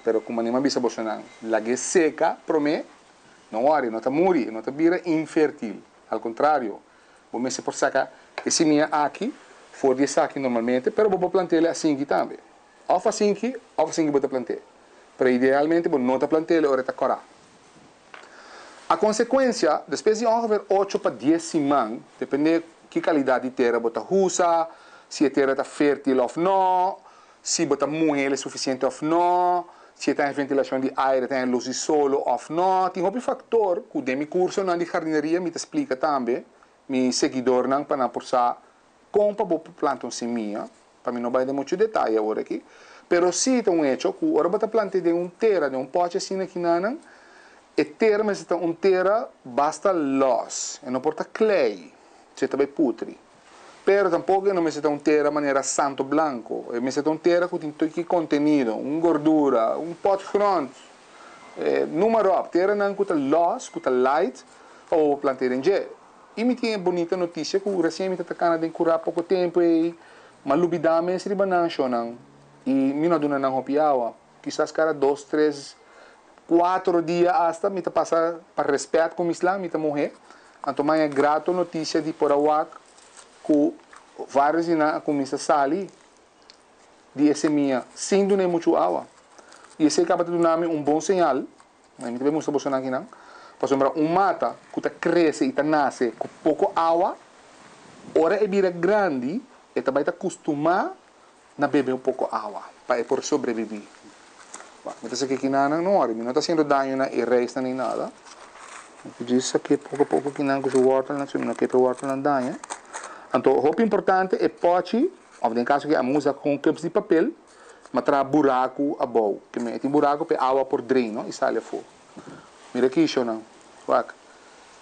Pero ku manera mi a bisa bosonan, lag'é seka promé, no wòri, e no ta muri, e no ta bira infertil. Al kontrario, bo mester por saka e simia aki for di esaki normalmente, pero bo por plant'el asinki tambe. Òf asinki, òf asinki bo ta plant'é. Pero idealmente bo no ta plant'el ora e ta kòrá. A konsekuensia, despues di ongeveer ocho pa dies siman, depende ki kalidat di tera bo ta husa, si e tera ta fértil òf nò, si bo ta muh'el e sufisiente òf nò, si e ta haña ventilashon di aire, ta haña lus di solo òf nò, tin hopi faktor ku den mi kursonan di jardineria mi ta splika tambe mi seguidornan pa nan por sa kon pa bo por planta un simia. Pa mi no bai den muchu detaye awor aki, pero sí ta un hecho ku ora bo ta plant'é den un tera, den un pòchi asina kinanan, e tera mester ta un tera basta lòs, e no por ta klei, si e ta bai putri. Pero tampoko e no mester ta un tera manera santo blanko, e mester ta un tera ku tin toki kontenido, un gordura, un potgrond, numa ròp, teranan ku ta lòs, ku ta light, pa bo por plant'é den dje. I mi tin e bunita notisia ku resien mi ta ta kana den kurá poko tempu ei. M'a lubidá mes riba nan shonnan i mi no a duna nan hopi awa. Kisas kada dos, tres, kuatro dia asta mi ta pasa pa rèspèt ku mi sla, mi ta muhé. Anto maña grato notisia di por a wak ku vários di nan a kuminsá sali di e semia sin dun'é muchu awa. I esei kaba ta duna mi un bon señal, mi ta bai mustra bosonan akinan, pasobra un mata ku ta krese i ta nase ku poko awa, ora e bira grandi e ta bai ta kustumá na bebe un poko awa pa e por sobrebibí. Mi ta saki kinanan, no wòri, mi no ta hasiendo daño na e reisnan ni nada. Mi ta djis saki poko poko kinan ku su wòrtelnan, si mi no ke pa e wòrtelnan daña. Anto hopi importante e pòchi, òf den kaso ke ami usa kon cups di papel, mi a traha buraku abou. Ke mi e tin buraku pa e awa por drain, no, i sali afó. Mira aki shownan, wak.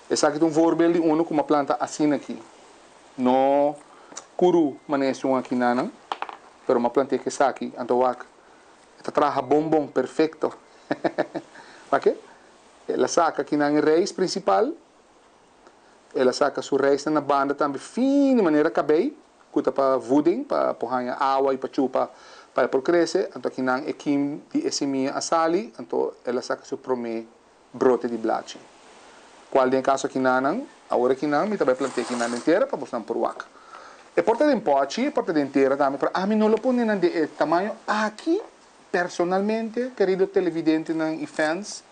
Esaki ta un voorbeeld di unu ku mi a planta asina aki. No kuru manera esun aki nanan, pero mi a plantea ku esaki, anto wak, e ta traha bon bon, perfecto. Wak e, el a saka kinan e reis principal, el a saka su reisnan na banda tambe fini manera kabei, ku ta pa voeding, pa por haña awa i pa chupa pa e por krese, anto akinan e kim di e simia a sali, anto el a saka su promé brote di blachi. Cual den e caso akinanan, awor akinan mi ta bay plantea akinan den tera pa bosnan por wak. E por ta den pochi, e por ta den tera tambe, pero ami no lo pone nan den e tamaño aki, personalmente, querido televidentenan y fans,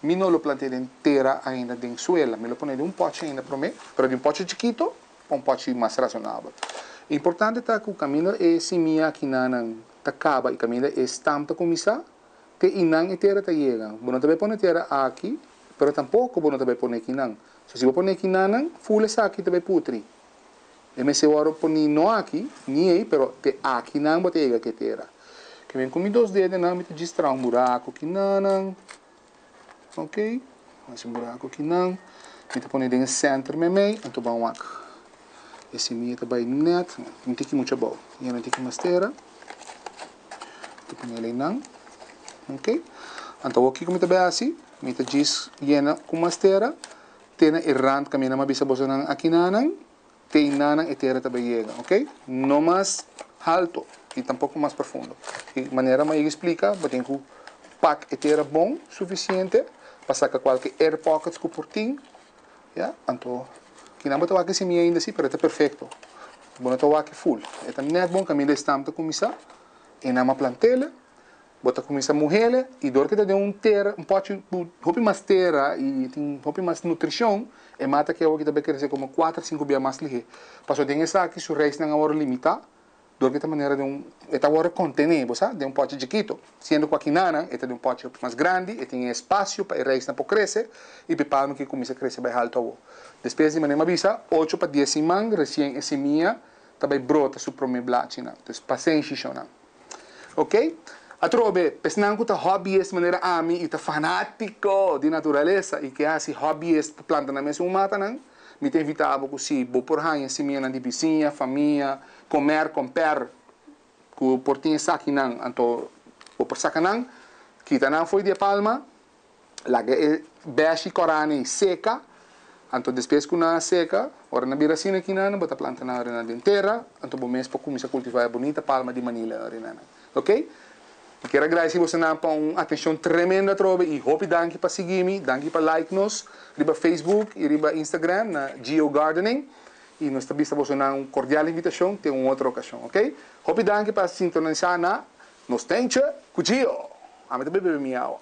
mi no lo plantea den tera ainda den suela. Mi lo pone den un pochi ainda prome, pero di un pochi chikito pa un pochi mas razonabel. Importante ta cu caminda e simia akinanan ta caba y caminda e stam ta cuminsa, Te inan e tera ta yega. Bo no ta bay pone tera aki, pero tampoco bo no ta bay pone kinan. So si bo pone kinanan, ful esaki ta bay putri. E mester worde poni no aki, ni ey, pero te akinan bo ta yega ke tera. Ke men ku mi dos dedenan mi ta djis traha un buraco kinanan. Ok, hasi un buraco kinan. Mi ta pone den e center memey, anto ban wak. E simia ta bay net, un tiki mucho abou. Yena un tiki mas tera. Ta pone el einan. Ok. Anto awor kiko mi ta bai hasi? Mi ta djis yena ku mas tera te na e rand kaminda mi a bisa bosonan akinanan, te einanan e tera ta bai yega. Ok. No mas halto i tampoko mas profundo. I manera mi a yega splika, bo tin ku pak e tera bon sufisiente pa saka kualke air pockets ku por tin. Ya, anto kinan bo ta wak e simia ainda si, pero e ta perfecto. Bo no ta wak e full. E ta net bon caminda e stam ta cuminsa, e nan a plantele, bo ta cuminsa muhele, y dor cu e ta den un tera, un pochi cu hopi mas tera y tin hopi mas nutricion, e mata aki awor ki ta bay crece como cuater, cinco bia mas lihe. Pasobra den esaki su reisnan a worde limita, Dor ku e ta manera den un, e ta wòrdu kontené, bo sa, den un pòchi chikito. Siendo ku akinanan e ta den un pòchi mas grandi, e tin e espasio pa e reisnan por krese i pa e palma ke kuminsá krese bai haltu awor. Despues di manera mi a bisa, ocho pa dies siman resien e simia ta bai brota su promé blachinan. Entonces, pasenshi shonnan. Oke. Atrobe, esnan ku ta hòbiest manera ami i ta fanátiko di naturalesa i ke hasi hòbiest pa planta nan mes un matanan, Mi ta invitá bo ku si bo por haña simianan di bisiña, famia, komer, komper, ku por tin esakinan, anto bo por saka nan, kita nan fo'i di e palma, laga e bèshi kòrá nei seka, anto despues ku nan a seka, ora nan bira asina akinan, bo ta planta nan ora nan den tera, anto bo mes por kuminsá kultivá e bunita palma di Manila ora nan. Ok? Mi kier a gradeci bosonan pa un atencion tremendo atrobe y hopi danki pa sigui mi, danki pa like nos riba Facebook y riba Instagram na Gio Gardening y nos ta bisa bosonan un cordial invitacion te un otro ocasion, ok? Hopi danki pa sintonisa na Nos Tentje cu Gio! Ami ta bebe mi awa.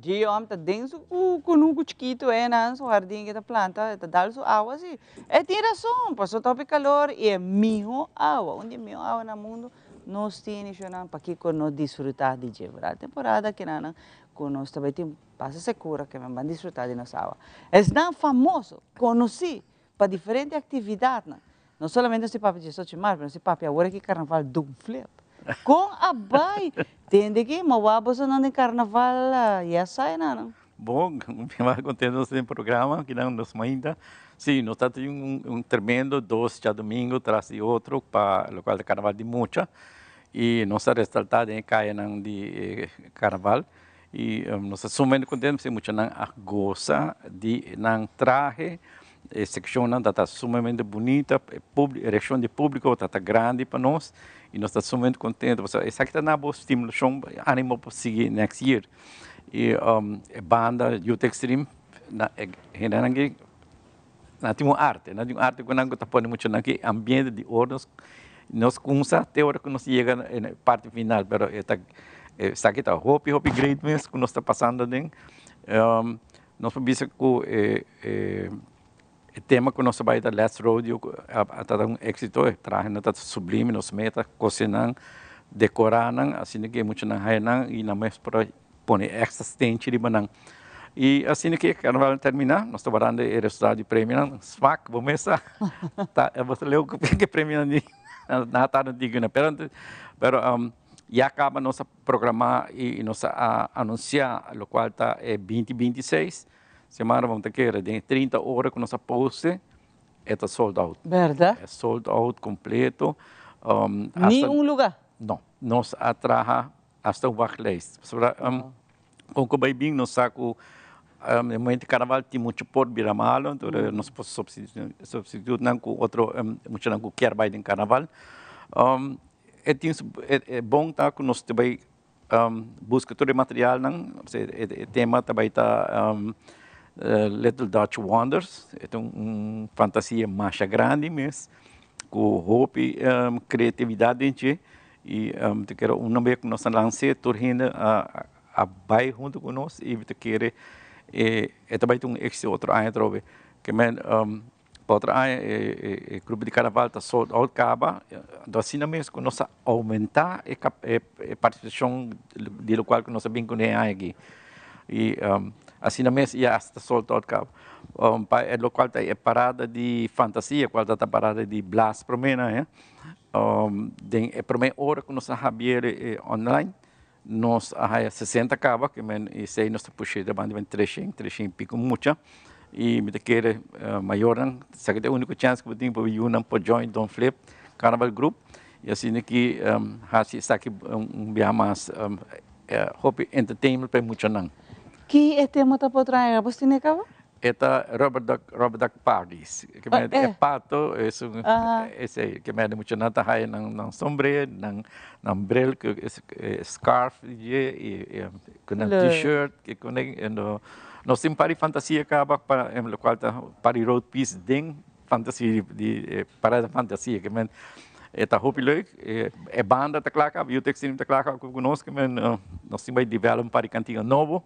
Gio am ta den su kunuku chikitu einan, su hardin ke ta planta, e ta dal su awa si. E tin rason, pasobra ta hopi kalor i e miho awa, un di e miho awa na mundu nos tin shownan, pakiko no disfruta di dje? Bra temporada kinanan ku nos ta bai tin basta sekura ke men ban disfruta di nos awa. Esnan famoso, konosí pa diferente aktividatnan, no solamente nos tin papia diesocho di mars, pero nos tin papia awor aki karnaval dun flip. Kon a bai? Tende ki ma wak bosonan den karnaval yes ai nan. Bon, mi mas contento nos den programa kinan nos mainta. Si, nos ta tin un un tremendo dos djadomingo tras di otro pa locual ta carnaval di mucha y nos a resalta den e cayanan di e carnaval y nos ta sumamente contento pasobra e muchanan a goza di nan trahe, e seccionnan ta ta sumamente bunita, e publi e reaccion di publico ta ta grandi pa nos y nos ta sumamente contento pasobra esaki ta na bo stimulacion, animo pa sigui next year. E e banda Youth Extreme na e hendenan aki nan tin un arte, nan tin un arte ku nan ku ta pone mucha nan ki ambiente di ora nos nos kumsa te ora ku nos yega na e parti final pero e ta esaki ta hopi hopi great mes ku nos ta pasando aden. Nos por bisa ku e e e tema ku nos ta bai ta Let's Rodeo ku a ta un éksito, e trahenan ta sublime, nos meta kose nan, dekorá nan asina ku e muchanan haya nan i nan mes por a pone èkstra stenchi riba nan. I asina ku e karnaval a terminá, nos ta warando e resultado di premionan, smak bo mes sa ta bo ta leu ku e premionan di nan a tarda diki nan pero pero ya kaba nos a programá i nos a anunsiá lokual ta e binti binti seis. Semana bo ta kere den e 30 ora ku nos a poste e ta sold out. Bèrdat? E sold out kompleto. Ni un lugá? No. Nos a traha hasta un wachtlijst. Pasobra kon ku bai bin nos sa ku den momento di karnaval tin muchu por bira malo, enton nos por substitut nan ku otro muchanan ku kier bai den karnaval. E tin su e bon ta ku nos ta bai Buska tur e materialnan, e tema ta bai ta Little Dutch Wonders, e ta un fantasia masha grandi mes, ku hopi kreatividat den dje, i mi ta kere una bes ku nos a lans'é tur hende a bai huntu ku nos i mi ta kere e ta bai ta un éksito otro aña atrobe. Ke men Pa otro aña e grupo di carnaval ta sold out caba, anto asina mes cu nos a aumenta e participacion di locual cu nos a bin cune e aña aki. Y asina mes ya hasta sold out caba. Pa e locual ta e parada di fantasia cual ta ta parada di Blas prome nan he, den e prome ora cu nos a habier online Nos a haya 60 caba, ke men esey nos ta pushe ta banda ben 300, 300 y pico mucha. Y mi ta kere mayornan, esaki ta e unico chance ku bo tin pa bo yunan por join Don Flip Carnaval Group. Y asina ki haci esaki un biaha mas hopi entertainment pa e muchanan. Ki e tema ta por trae? Bo tene caba? E ta rubber duck, rubber duck parties. Ke men e pato es un esey ke men muchanan ta haya nan nan sombre, nan nan bril ku scarf dje i ku nan t-shirt ke kuné nos tin un par di fantasia kaba pa lokual ta un par di road piece den fantasia di parada fantasia ke men e ta hopi leuk e banda ta kla kaba Youth Extreme ta kla kaba ku nos ke men nos tin bai develop un par di kantiga nobo.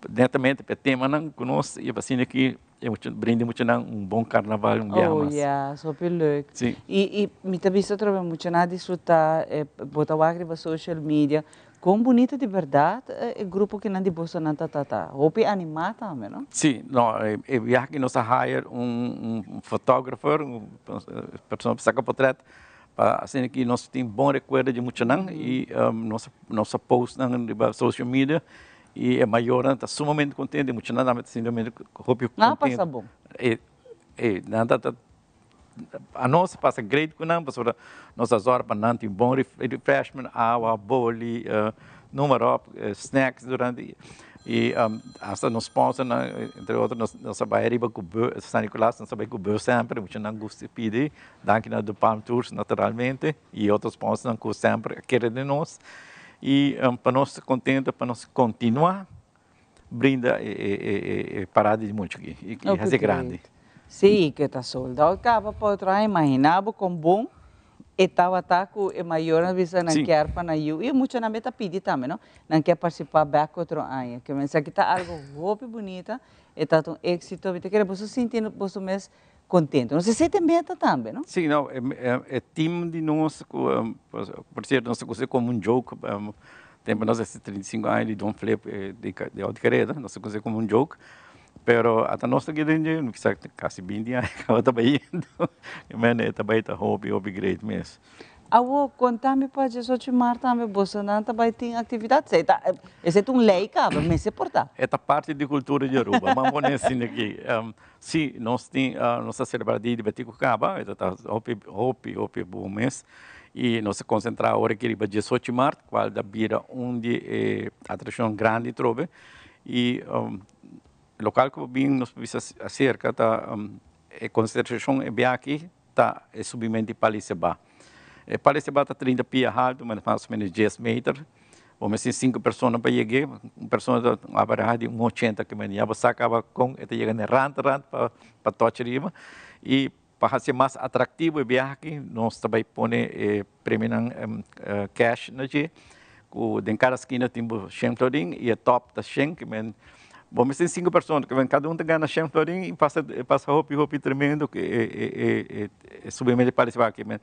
Netamente pa e temanan ku nos i pa asina ki e mucha brinda e muchanan un bon karnaval un biaha Oh mas. ya, so hopi leuk. Si. I i mi ta bisa atrobe muchanan a disfruta e bo ta wak riba social media kon bunita di bèrdat e grupo kinan di bosonan ta ta ta hopi animá tambe no? Si, no e biaha ki nos a hire un un fotografer un persona pa saka potrèt Pa asina ki nos tin bon rekuerdo di muchanan i nos nos a post nan riba social media i e mayornan ta sumamente kontento, e muchanan tambe ta sumamente hopi kontento. Nan a pasa bon. E e nan ta ta anos a pasa great ku nan pasobra nos a zòrg pa nan tin bon refreshment, awa, boli, noem maar op, snacks durante i hasta nos sponsornan entre otro nos nos a bai riba ku bus San Nicolas nos a bai ku bus semper muchanan gusta pidi. Danki na De Palm Tours naturalmente y otro sponsornan cu semper a kere den nos y pa nos ta contento pa nos continua brinda e parada di mucha aki y haci grandi. Sí, que ta sold out caba pa otro aña, imagina bo con bon e tabata cu e mayornan bisa nan kier pa nan yu y muchanan ta pidi tambe no, nan kier participa bek otro aña, ke men esaki ta algo hopi bunita, e ta un exito, mi ta kere boso sinti boso mes contento. Nos esey ta e meta tambe, no? Sí, no, e team di nos, cu por cierto, nos ta cusi como un joke, tempo nos haci 35 aña di Don Flip di Auto Carrera, nos ta cusi como un joke, pero ata nos ta keda den dje, kisa casi binti aña caba ta bayendo, e ta bay ta hopi, hopi great mes. Awo, konta mi pa 18 mart tambe bosonan ta bai tin aktividat? Esei ta, esei ta un lei kaba, mester por ta. E ta parti di kultura di Aruba, ban pone asina aki. Si, nos tin, nos ta selebrá Dia di Betico kaba, e ta ta hopi, hopi, hopi bon mes. I nos ta konsentrá awor aki riba 18 mart, kual ta bira un di e atrakshon grandi trobe. I lokal ku bo bin nos por bisa aserka ta e konsentrashon e biaha aki ta e subimento di Pali Seba. E Pali Seba ta 30 pia haltu, mas o menos 10 meter. Bo mester sinku persona pa yeg'é. Un persona ta un averahe di un 80 ke men. Ya bo sa kaba kon e ta yega na e rant rant pa pa touch riba. I pa hasié mas atraktivo e biaha aki nos ta bai pone e premionan cash na dje ku den kada skina tin bo shen florin i e top ta shen ke men bo mester sinku persona ke men kada un ta gana shen florin i pasa pasa hopi hopi tremendo ku e e e subimento di Pali Seba aki men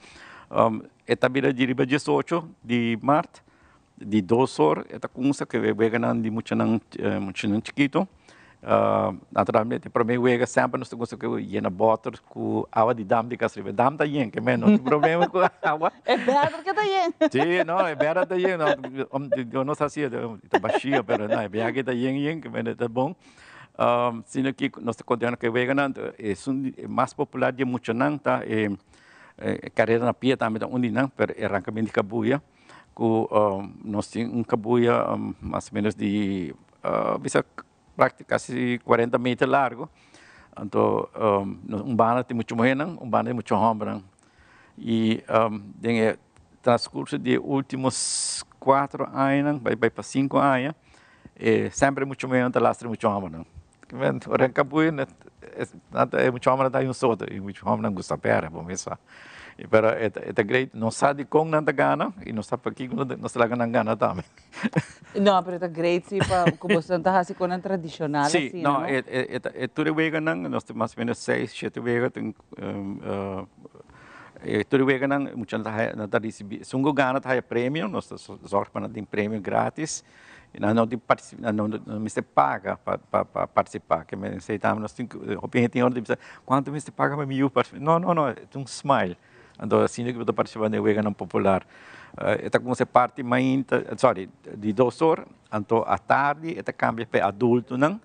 e ta bira di riba 18 di mart di 2 or e ta kumsa ku e weganan di muchanan, muchanan chikito. Naturalmente prome wega semper nos ta gusta ku yena boter ku awa di dam di kas riba. Dam ta yen ke men no tin problema ku awa. E bèder ke ta yen. Si, no, e bèder ta yen. No, nos hasi ta bashia pero no, e biaha ta yen yen ke men ta bon. Sino ki nos ta kontinuá ku e weganan. Esun mas popular di e muchanan ta e karera na pia tambe ta un di nan pero e rankamento di kabuya ku nos tin un kabuya mas o menos di bisa kasi 40 meter largo. Anto un banda tin mucha muhernan, un banda tin mucha hombernan. I den e transcurso di e ultimo 4 añanan, bai bai pa 5 aña, semper e mucha muhernan ta lastra e mucha hombernan. Ora kabuya e mucha hombernan ta un soto i mucha hombernan gusta pèrdè bo mes sa. Pero e ta great, nos sa dikon nan ta gana i nos sa pakiko nos ta laga nan gana tambe. No, pero ta great si pa ku boso ta hasi konan tradishonal asina, no? No, e tur e weganan, nos tin mas o menos seis, shete wega tin, e tur e weganan mucha nan ta risibí, esun ku gana ta haya premio, nos ta zorg pa nan tin premio gratis i nan no tin nan no mester paga pa pa partisipá, ke men esei tambe nos tin ku, hopi hende tin ora di bisa kuantu mester paga pa mi yu partisipá? No, no, no, e ta un smile. Anto asina ku bo ta partisipá den weganan popular. E ta kuminsá parti mainta, sorry, di 2 or, anto atardi e ta kambia pa e adultonan.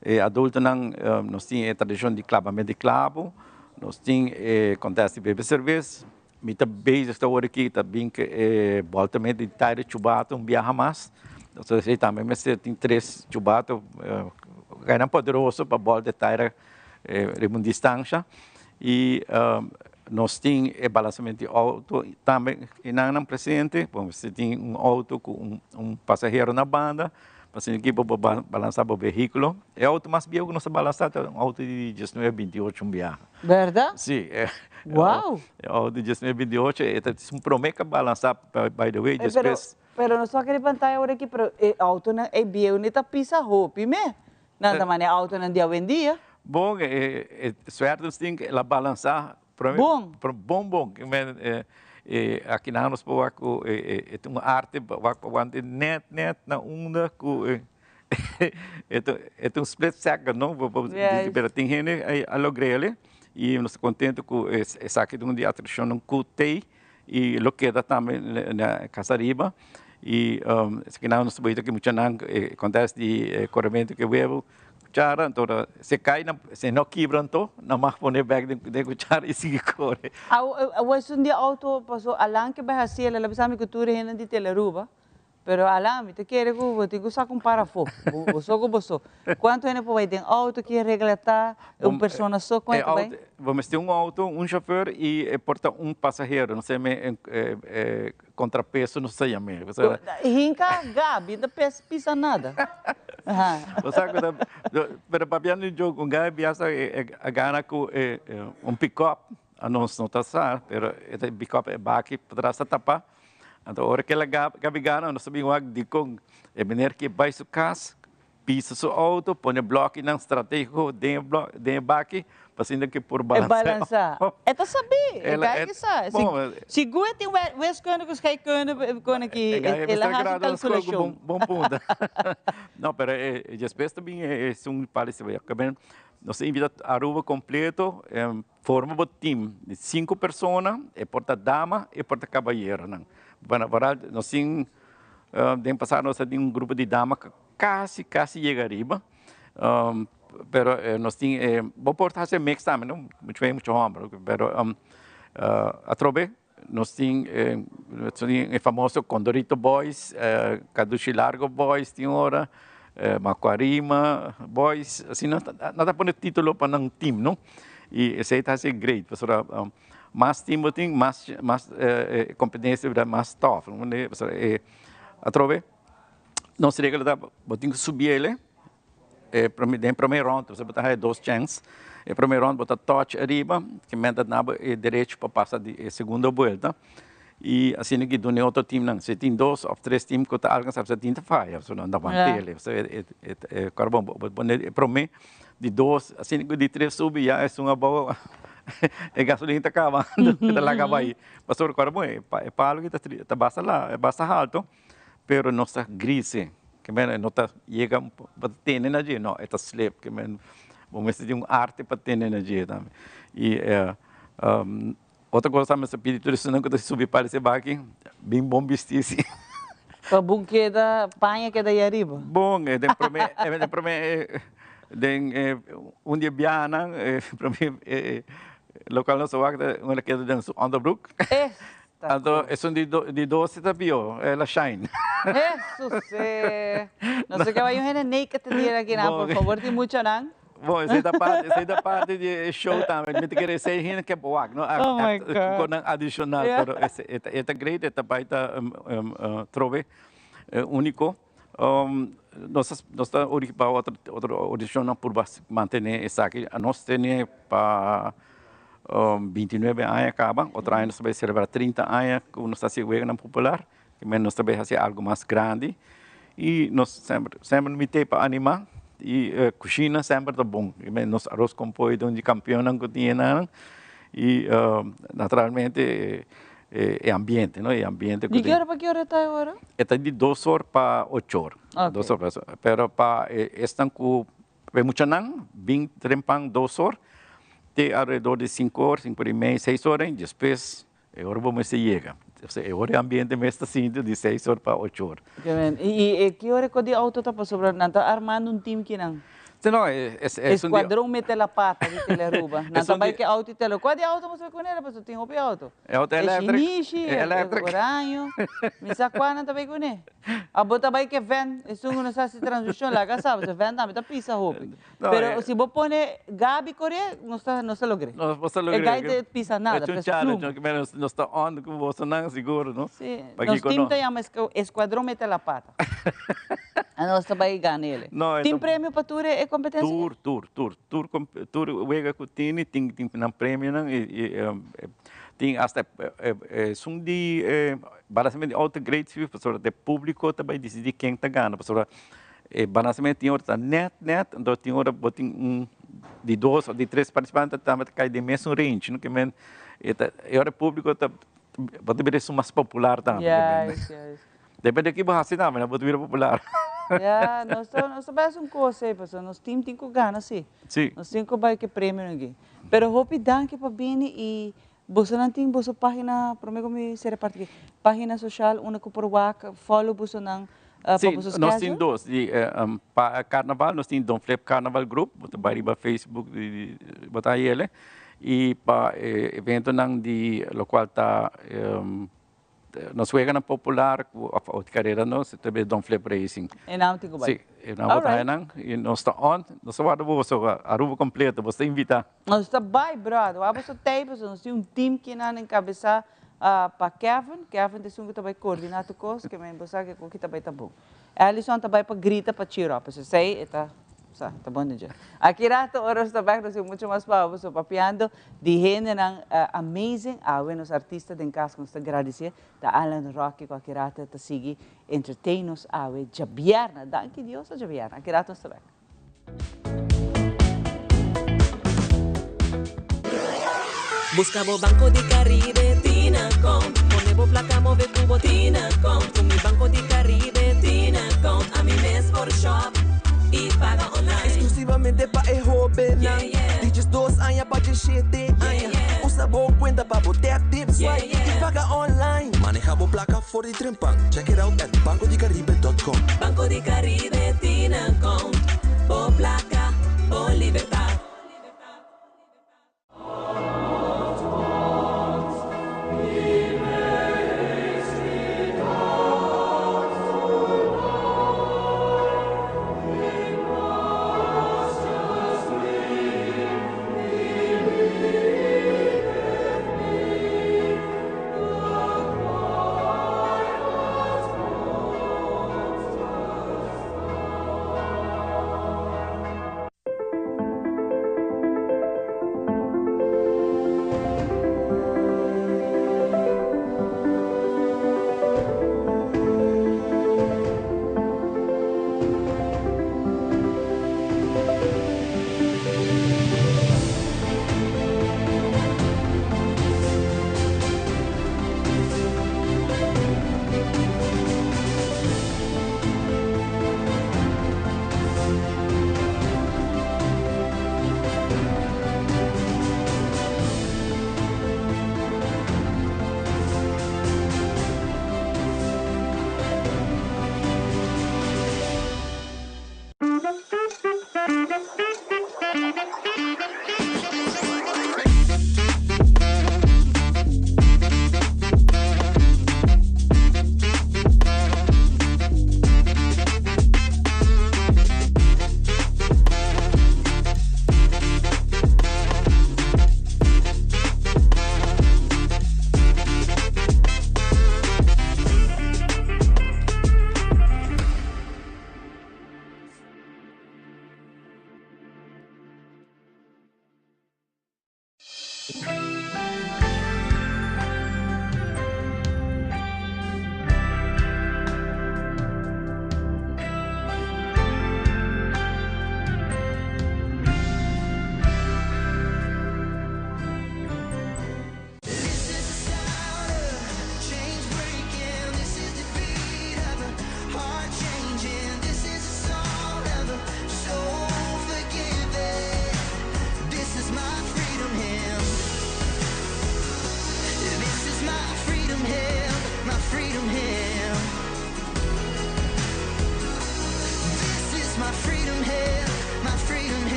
E adultonan nos tin e tradishon di klabamento di klabo, nos tin e contest di bebe serbes. Mi ta bezig ta ora aki ta bin ku e bòltamento di taire chubato un biaha mas. Entonces esei tambe mester tin tres chubato nan poderoso pa bòlta e taire riba un distansha. I nos tin e balansamento di outo tambe einan presente. Bo mester tin un outo ku un pasahero na banda pa asina ki bo por balansa bo vehíkulo. E outo mas bieu ku nos a balansa ta un outo di 1928 un biaha. Bèrdat? Si. Wow! E outo di 1928 e ta un promé ku a balansa, by the way, despues. Pero nos wak riba pantaya ora aki, pero e outonan e bieu ni ta pisa hopi me. Nan ta manera outonan di awendia. Bon, e suerte nos tin el a balansa. Bon. Bon, bon. Aki nan nos por wak ku e ta un arte wak pa wante net net na unda ku e ta un split second, no? Pero tin hende a logr'el i nos ta kontento ku esaki ta un di atrakshonnan ku t'ei i lo keda tambe na Cas Ariba. I esaki nan nos ta bolita ku muchanan contest di korementu ku e webu kuchara, anto si e kai si e no kibra anto nan mag pone bek den kuchara i sigui kore. Awor esun di auto paso Alan ke bai hasi el a bisa mi ku tur e hende di Telearuba, pero Alan mi ta kere ku bo tin ku saka un par afó, bo so ku bo so. Kuantu hende por bai den auto, ki regla ta, un persona so kuantu ta bai? Bo mester un auto, un chofer i e por ta un pasahero, no sé me contrapeso no sa yam'é. Hinka Gabi ta pisa nada. Bo sa ku ta, pero papiando di joke, un Gabi biasa a gana ku un pick-up, anos no ta sa, pero e pick-up e baki patras ta tapa, anto ora ku el a Gabi gana nos ta bin wak dikon e meneer ke bai su kas. Pisa su auto, pone blokkinan strategico den e blok, den e baki, pa asina cu e por E balansa. balansa. E ta sabí, e El a- gai e- ki sa. Si, bon, si gue tin we- wiskunde cu scheikunde con aki, E gai el a mester haci grado na school cu calculacion. bon, bon punta. No, pero e, e despues ta bin e, esun parece bay. Caben, nos ta invita Aruba completo, em, forma bo team di cinco persona, e por ta dama, e por ta caballeronan. Bueno, vooral nos tin, den pasado nos a tin un grupo di dama cu casi, casi yega ariba. Pero nos tin e, bo por haci mix tambe, no? Mucho mujer, mucho homber, pero atrobe nos tin e, nos tin e famoso Condorito Boys, Cadushi Largo Boys tin ora, Macuarima Boys, asina nan ta pone titulo pa nan team, no? Y esey ta haci great, pasobra mas team bo tin, mas, mas e competencia bira mas tough, no? Pasobra e atrobe nos regla ta bo tin cu subi ele e prome den prome rond, pasobra bo ta haya dos chance, e prome rond bo ta touch ariba, ke men ta duna bo e derecho pa pasa di e segundo buelta, y asina ki duna e otro teamnan, si tin dos of tres team cu ta alcansa, pasobra tin ta faya, pasobra nan ta wanta ele, pasobra e e e carbon bo pone e prome di dos, asina cu di tres subi ya esun abao e gasolina ta cabando, ta laga bay, pasobra carbon e palo ki ta basta la basta halto. Pero nos ta grise, ke men e no ta yega pa tene na dje, no, e ta slip, ke men bo mester tin un arte pa tene na dje tambe. I otro kos tambe mester pidi tur esunnan ku ta subi pa ese baki, bin bon bisti si. Pa bo keda, paña keda ei ariba. Bon, e den prome, e den prome, den un di e biahanan, e prome lokal nos a wak ta un a keda den su onderbroek. Anto esun di di doce ta pio, el a shine. Hesus eh. No se ke bai un hende naked te tira aki nan, por favor tin muchanan. Bon, esei ta parti, esei ta parti di e show tambe. Mi ta kere esei hende ke bo wak, no? Oh my God. Konan adishonal, pero e ta e ta great, e ta bai ta trobe uniko. Nos ta nos ta ori pa otro otro audishonnan purba mantene esaki. Anos tene pa 29 aña caba, otro aña nos ta bay celebra 30 aña cu nos ta haci weganan popular, men nos ta bay haci algo mas grandi y nos semper semper mite pa anima y cushina semper ta bon, nos aros con pollo ta un di campeonnan cu tin enan y naturalmente e ambiente no, e ambiente cu Di ki ora pa ki ora ta awor? E ta di dos or pa ocho or, dos or pa ocho or, pero pa esnan cu E muchanan bin trempan dos or te alrededor di sinku or, sinku or i mei, seis or, i despues e ora bo mester yega. E ora e ambiente mes ta sinti di seis or pa ocho or. I ki ora ku di auto ta pasobra nan ta armando un team kinan? Si no, es un di. Escuadron mete la pata di Telearuba. Nan ta bai ku e auto i tele. Kua di auto bo ta bai ku nel? Pasobra tin hopi auto. E auto electric. E shinishi, e oraño. Mi sa kua nan ta bai kuné. Abo ta bai ke ven, esun ku no sa hasi transmishon laga sa, pasobra ven tambe ta pisa hopi. Pero si bo pone Gaby kore, nos ta nos ta logr'é. Nos ta logr'é. E gai ta pisa nada, Es un pero es challenge, pluma. no? Pero nos ta on ku bosonan sigur, no? Si, Pa nos kiko team no? ta yama Escuadron Mete la Pata. Nos ta bai gana ele. No, e Tin ta premio pa tur e kompetensia? Tur, tur, tur, tur tur wega ku tini tin tin nan premionan i i tin asta esun di Balanseamento di auto great si pasobra ta e publico ta bay dicidi ken ta gana pasobra e balanseamento tin ora ta net net entonces tin ora bo tin un di dos of di tres participante tambe ta cay den mesun range no kimen e ta e ora e publico ta bo ta bira esun mas popular tambe Juist juist. Depende di ki bo haci tambe bo ta bira popular. Ya nos ta nos ta bay haci un cos ey pasobra nos team tin cu gana si. Si. Nos tin cu bay cu e premionan aki. Pero hopi danki pa bini y Bosonan tin boso pagina, prome ku mi sera parti aki, pagina social unda ku por wak, follow bosonan pa Sí, boso nos tin schedule? dos. Di pa carnaval nos tin Don Flip Carnaval Group, bo ta bai riba Facebook di bo ta hayele. I pa e eventonan di lokual ta Nos weganan popular ku of ot karera nos ta be Don Flip Racing. E nan tin ku bai. Si, e nan bo ta haña nan i nos ta on, nos ta warda boso, Aruba kompleto, boso ta invitá. Nos ta bai brother, wak boso tei pasobra nos tin un team kinan enkabesá pa Kevin, Kevin ta esun ku ta bai koordiná tur kos, ke men bo sa ke ku ki ta bai ta bon. Ellison ta bai pa grita pa cheer up, pasobra esei e ta. Sa, ta bon dje. Aki rato ora nos ta bek nos tin mucho mas pa bo papiando di hendenan amazing awe nos artista den cas cu nos ta gradici ta Alan Rocky cu aki rato ta sigui entertain nos awe djabierna. Danki Dios ta djabierna. Aki rato nos ta bek. Busca bo Banco di Caribe Tinacom Pone bo placa move cu bo Tinacom Cu mi Banco di Caribe Tinacom Ami mes por shop y paga online. Exclusivamente pa e hobennan di 12 aña pa 17 aña. Usa bo cuenta pa bo tap, tip, swipe y paga online. Maneha bo placa for di trempan. Check it out at bancodicaribe.com. Banco di Caribe Tinacom Bo placa, bo libertad.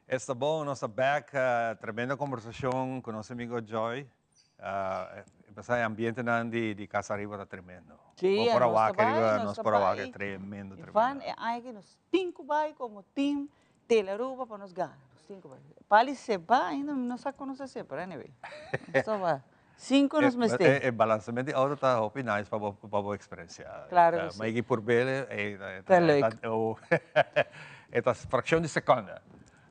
Esta bon, nos ta back. Tremendo conversacion cu nos amigo Joy. Empezá e ambientenan di Casa Ariba ta tremendo. Sí, Bo por a nos ta wak bai, ariba, nos nos ta por a wak, bai. tremendo, tremendo. Van, e aña aki nos tin cu bai como team Tele Aruba pa nos gana. Nos tin cu bai. Pali se ba ainda mi no sa con nos a hacer, pero anyway. Nos ta bai. Cinco nos mester. E balansamento di auto ta hopi nice pa bo experiencia. Claro cu si. Ma e por bele, e Ta leuk. E ta fraccion di seconde.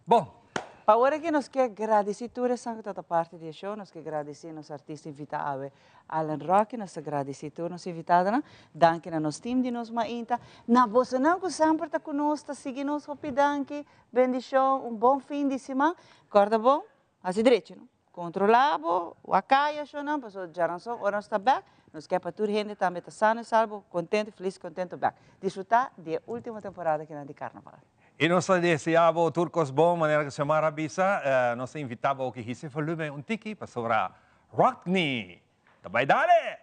Bon. Pa ora ki nos ke gradici tur esnan cu ta ta parti di e show, nos ke gradici nos artista invita awe Alan Rocky, nos ta gradici tur nos invitadonan, danki na nos team di nos mainta, na bosonan cu semper ta cu nos, ta sigui nos, hopi danki, bendicion, un bon fin di siman, corda bon, haci drechi no, controla bo, wak caya shownan, pasobra djaranson ora nos ta bek, nos ke pa tur hende tambe ta sano y salvo, contento, feliz, contento bek. Disfruta di e ultimo temporada kinan di Carnaval. Y nos ta desea bo tur cos bon, manera cu Xiomara a bisa, nos ta invita bo ki hisa e volumen un tiki pasobra Rodney ta bay dale!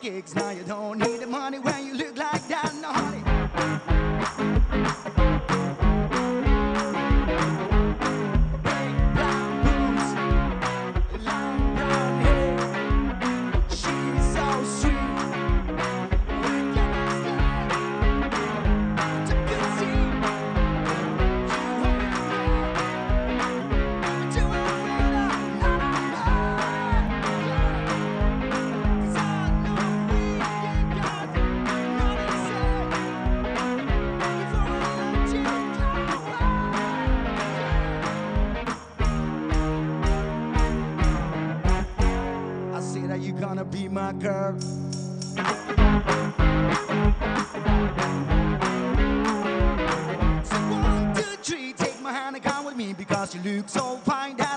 kicks. Now you don't need the money when you look like that, no honey. Big black boots, long brown hair. She's so sweet. Where can I start? But I can see you are but you are with another man. 'Cause I know we ain't got nothing to say before I let you go. I say that you're gonna be my girl. So one, two, three, take my hand and come with me because you look so fine that